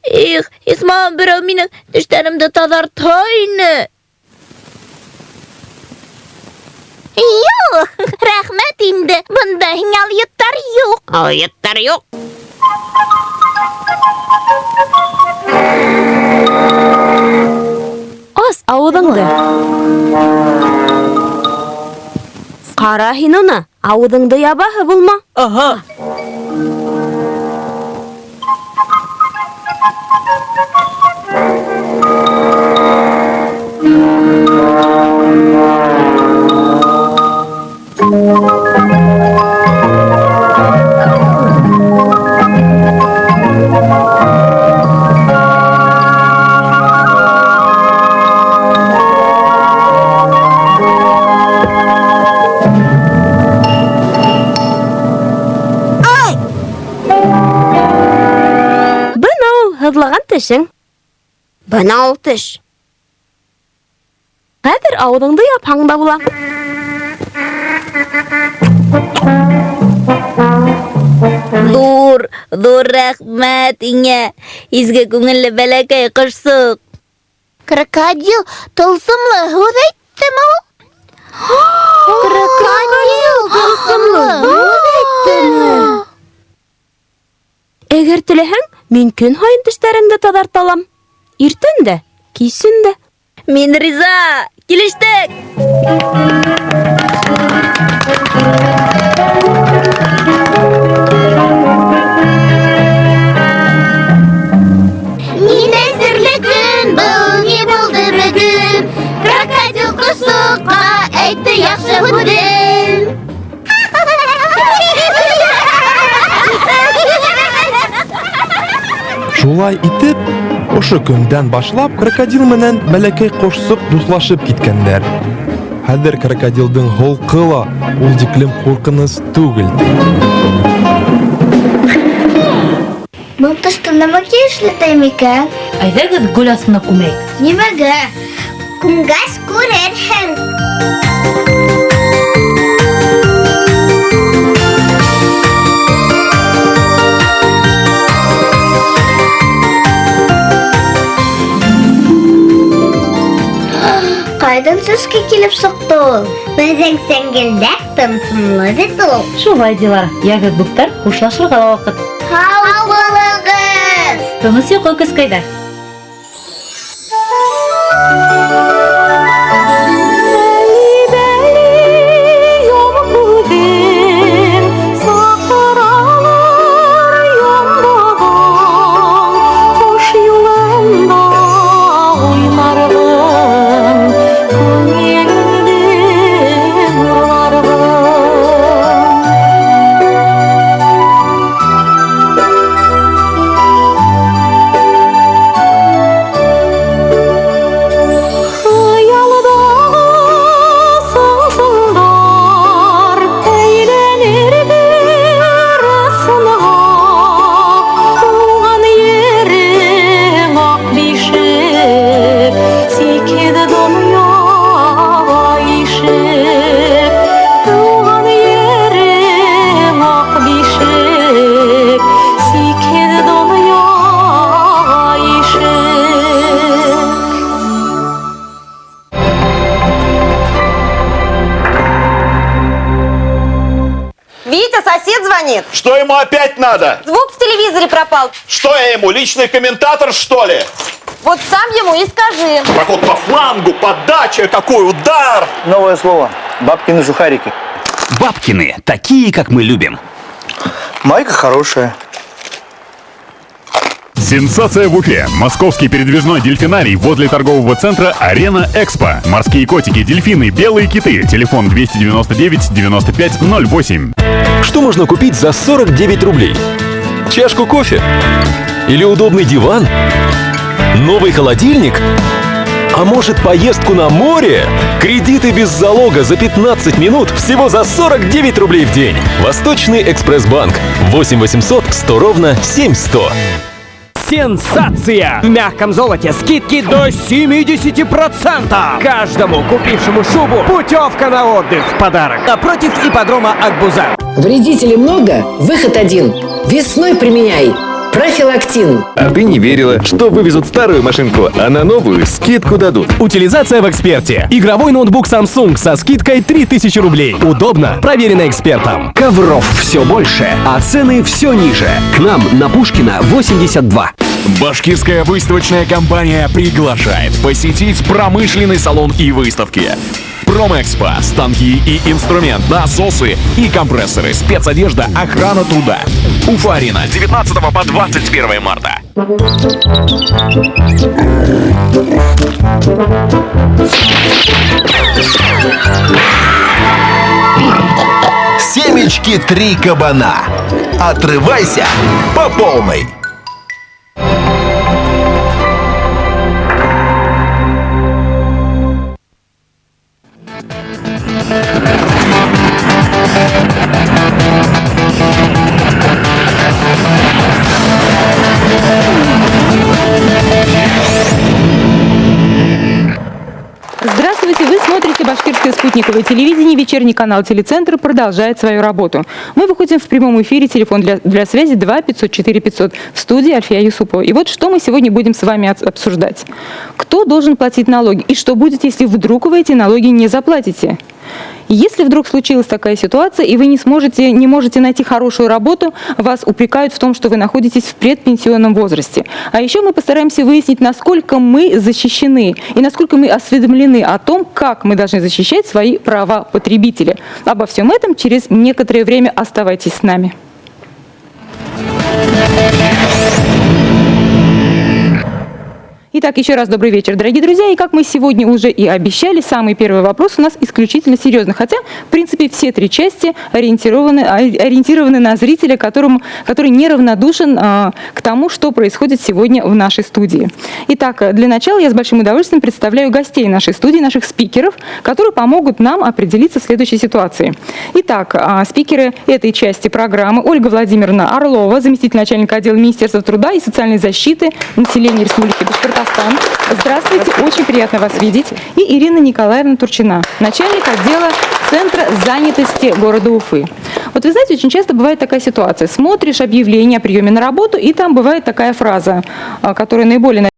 Их, исмаһам берәү минең тештәремде таҙартһа ине. Юҡ, рәхмәт инде. Бында һиңә алйоттар юҡ. Алйоттар юҡ. Ас ауыҙыңды. Ҡара һин уны, ауыҙыңды ябаһы булма. Аһа. Бына ул һыҙлаған тешең. Бына ул теш. Хәҙер ауыҙыңды япһаң да була. Ҙур, ҙур рәхмәт һиңә, изге күңелле бәләкәй ҡошсоҡ. Крокодил тылсымлы һүҙ әйттеме ул? Крокодил тылсымлы һүҙ әйттеме? Әгәр теләһәң, мин көн һайын тештәреңде таҙарта алам. Иртән дә, кисен дә. Мин риза, килештек. Ниндәй серле көн был, ни булды бөгөн? Крокодил ҡошсоҡҡа әйтте яҡшы һүҙен. Шулай итеп, ошо көндән башлап крокодил менән бәләкәй ҡошсоҡ дуҫлашып киткәндәр. Хәҙер крокодилдың холҡо ла ул тиклем ҡурҡыныс түгел, ти. Был тышты нәмәгә эшләтәйем икән? Әйҙәгеҙ гөл аҫтына күмәйек. Нимәгә? Күмгәс күрерһең. Ҡайҙан сәскә килеп сыҡты ул? Беҙҙең сәңгелдәк тылсымлы бит ул. Шулай дилар. Йәгеҙ, дуҫтар, хушлашырға ла ваҡыт. Һау булығыҙ! Тыныс йоҡо, көскәйҙәр. Сосед звонит. Что ему опять надо? Звук в телевизоре пропал. Что я ему, личный комментатор, что ли? Вот сам ему и скажи. Проход по флангу, подача, какой удар! Новое слово. Бабкины сухарики. Бабкины, такие, как мы любим. Майка хорошая. Сенсация в Уфе. Московский передвижной дельфинарий возле торгового центра «Арена Экспо». Морские котики, дельфины, белые киты. Телефон 299 95 08. Что можно купить за 49 рублей? Чашку кофе? Или удобный диван? Новый холодильник? А может, поездку на море? Кредиты без залога за 15 минут всего за 49 рублей в день. Восточный экспресс-банк. 8 800 100 ровно 7100. Сенсация! В мягком золоте скидки до 70%! Каждому купившему шубу путевка на отдых в подарок. Напротив ипподрома Акбуза. Вредителей много? Выход один. Весной применяй. Профилактин. А ты не верила, что вывезут старую машинку, а на новую скидку дадут. Утилизация в «Эксперте». Игровой ноутбук Samsung со скидкой 3000 рублей. Удобно, проверено экспертом. Ковров все больше, а цены все ниже. К нам на Пушкина 82. Башкирская выставочная компания приглашает посетить промышленный салон и выставки. Промэкспо, станки и инструмент, насосы и компрессоры, спецодежда, охрана труда. Уфа-арена, 19 по 21 марта. Семечки «Три кабана». Отрывайся по полной. Здравствуйте! Вы смотрите Башкирское спутниковое телевидение. Вечерний канал Телецентр продолжает свою работу. Мы выходим в прямом эфире. Телефон для связи 2 504 500. В студии Альфия Юсупова. И вот что мы сегодня будем с вами обсуждать. Кто должен платить налоги? И что будет, если вдруг вы эти налоги не заплатите? Если вдруг случилась такая ситуация, и вы не можете найти хорошую работу, вас упрекают в том, что вы находитесь в предпенсионном возрасте. А еще мы постараемся выяснить, насколько мы защищены и насколько мы осведомлены о том, как мы должны защищать свои права потребителя. Обо всем этом через некоторое время. Оставайтесь с нами. Итак, еще раз добрый вечер, дорогие друзья. И как мы сегодня уже и обещали, самый первый вопрос у нас исключительно серьезный. Хотя, в принципе, все три части ориентированы на зрителя, который неравнодушен к тому, что происходит сегодня в нашей студии. Итак, для начала я с большим удовольствием представляю гостей нашей студии, наших спикеров, которые помогут нам определиться в следующей ситуации. Итак, спикеры этой части программы: Ольга Владимировна Орлова, заместитель начальника отдела Министерства труда и социальной защиты населения Республики Башкортостан. Здравствуйте, очень приятно вас видеть. И Ирина Николаевна Турчина, начальник отдела Центра занятости города Уфы. Вот вы знаете, очень часто бывает такая ситуация. Смотришь объявление о приеме на работу, и там бывает такая фраза, которая наиболее,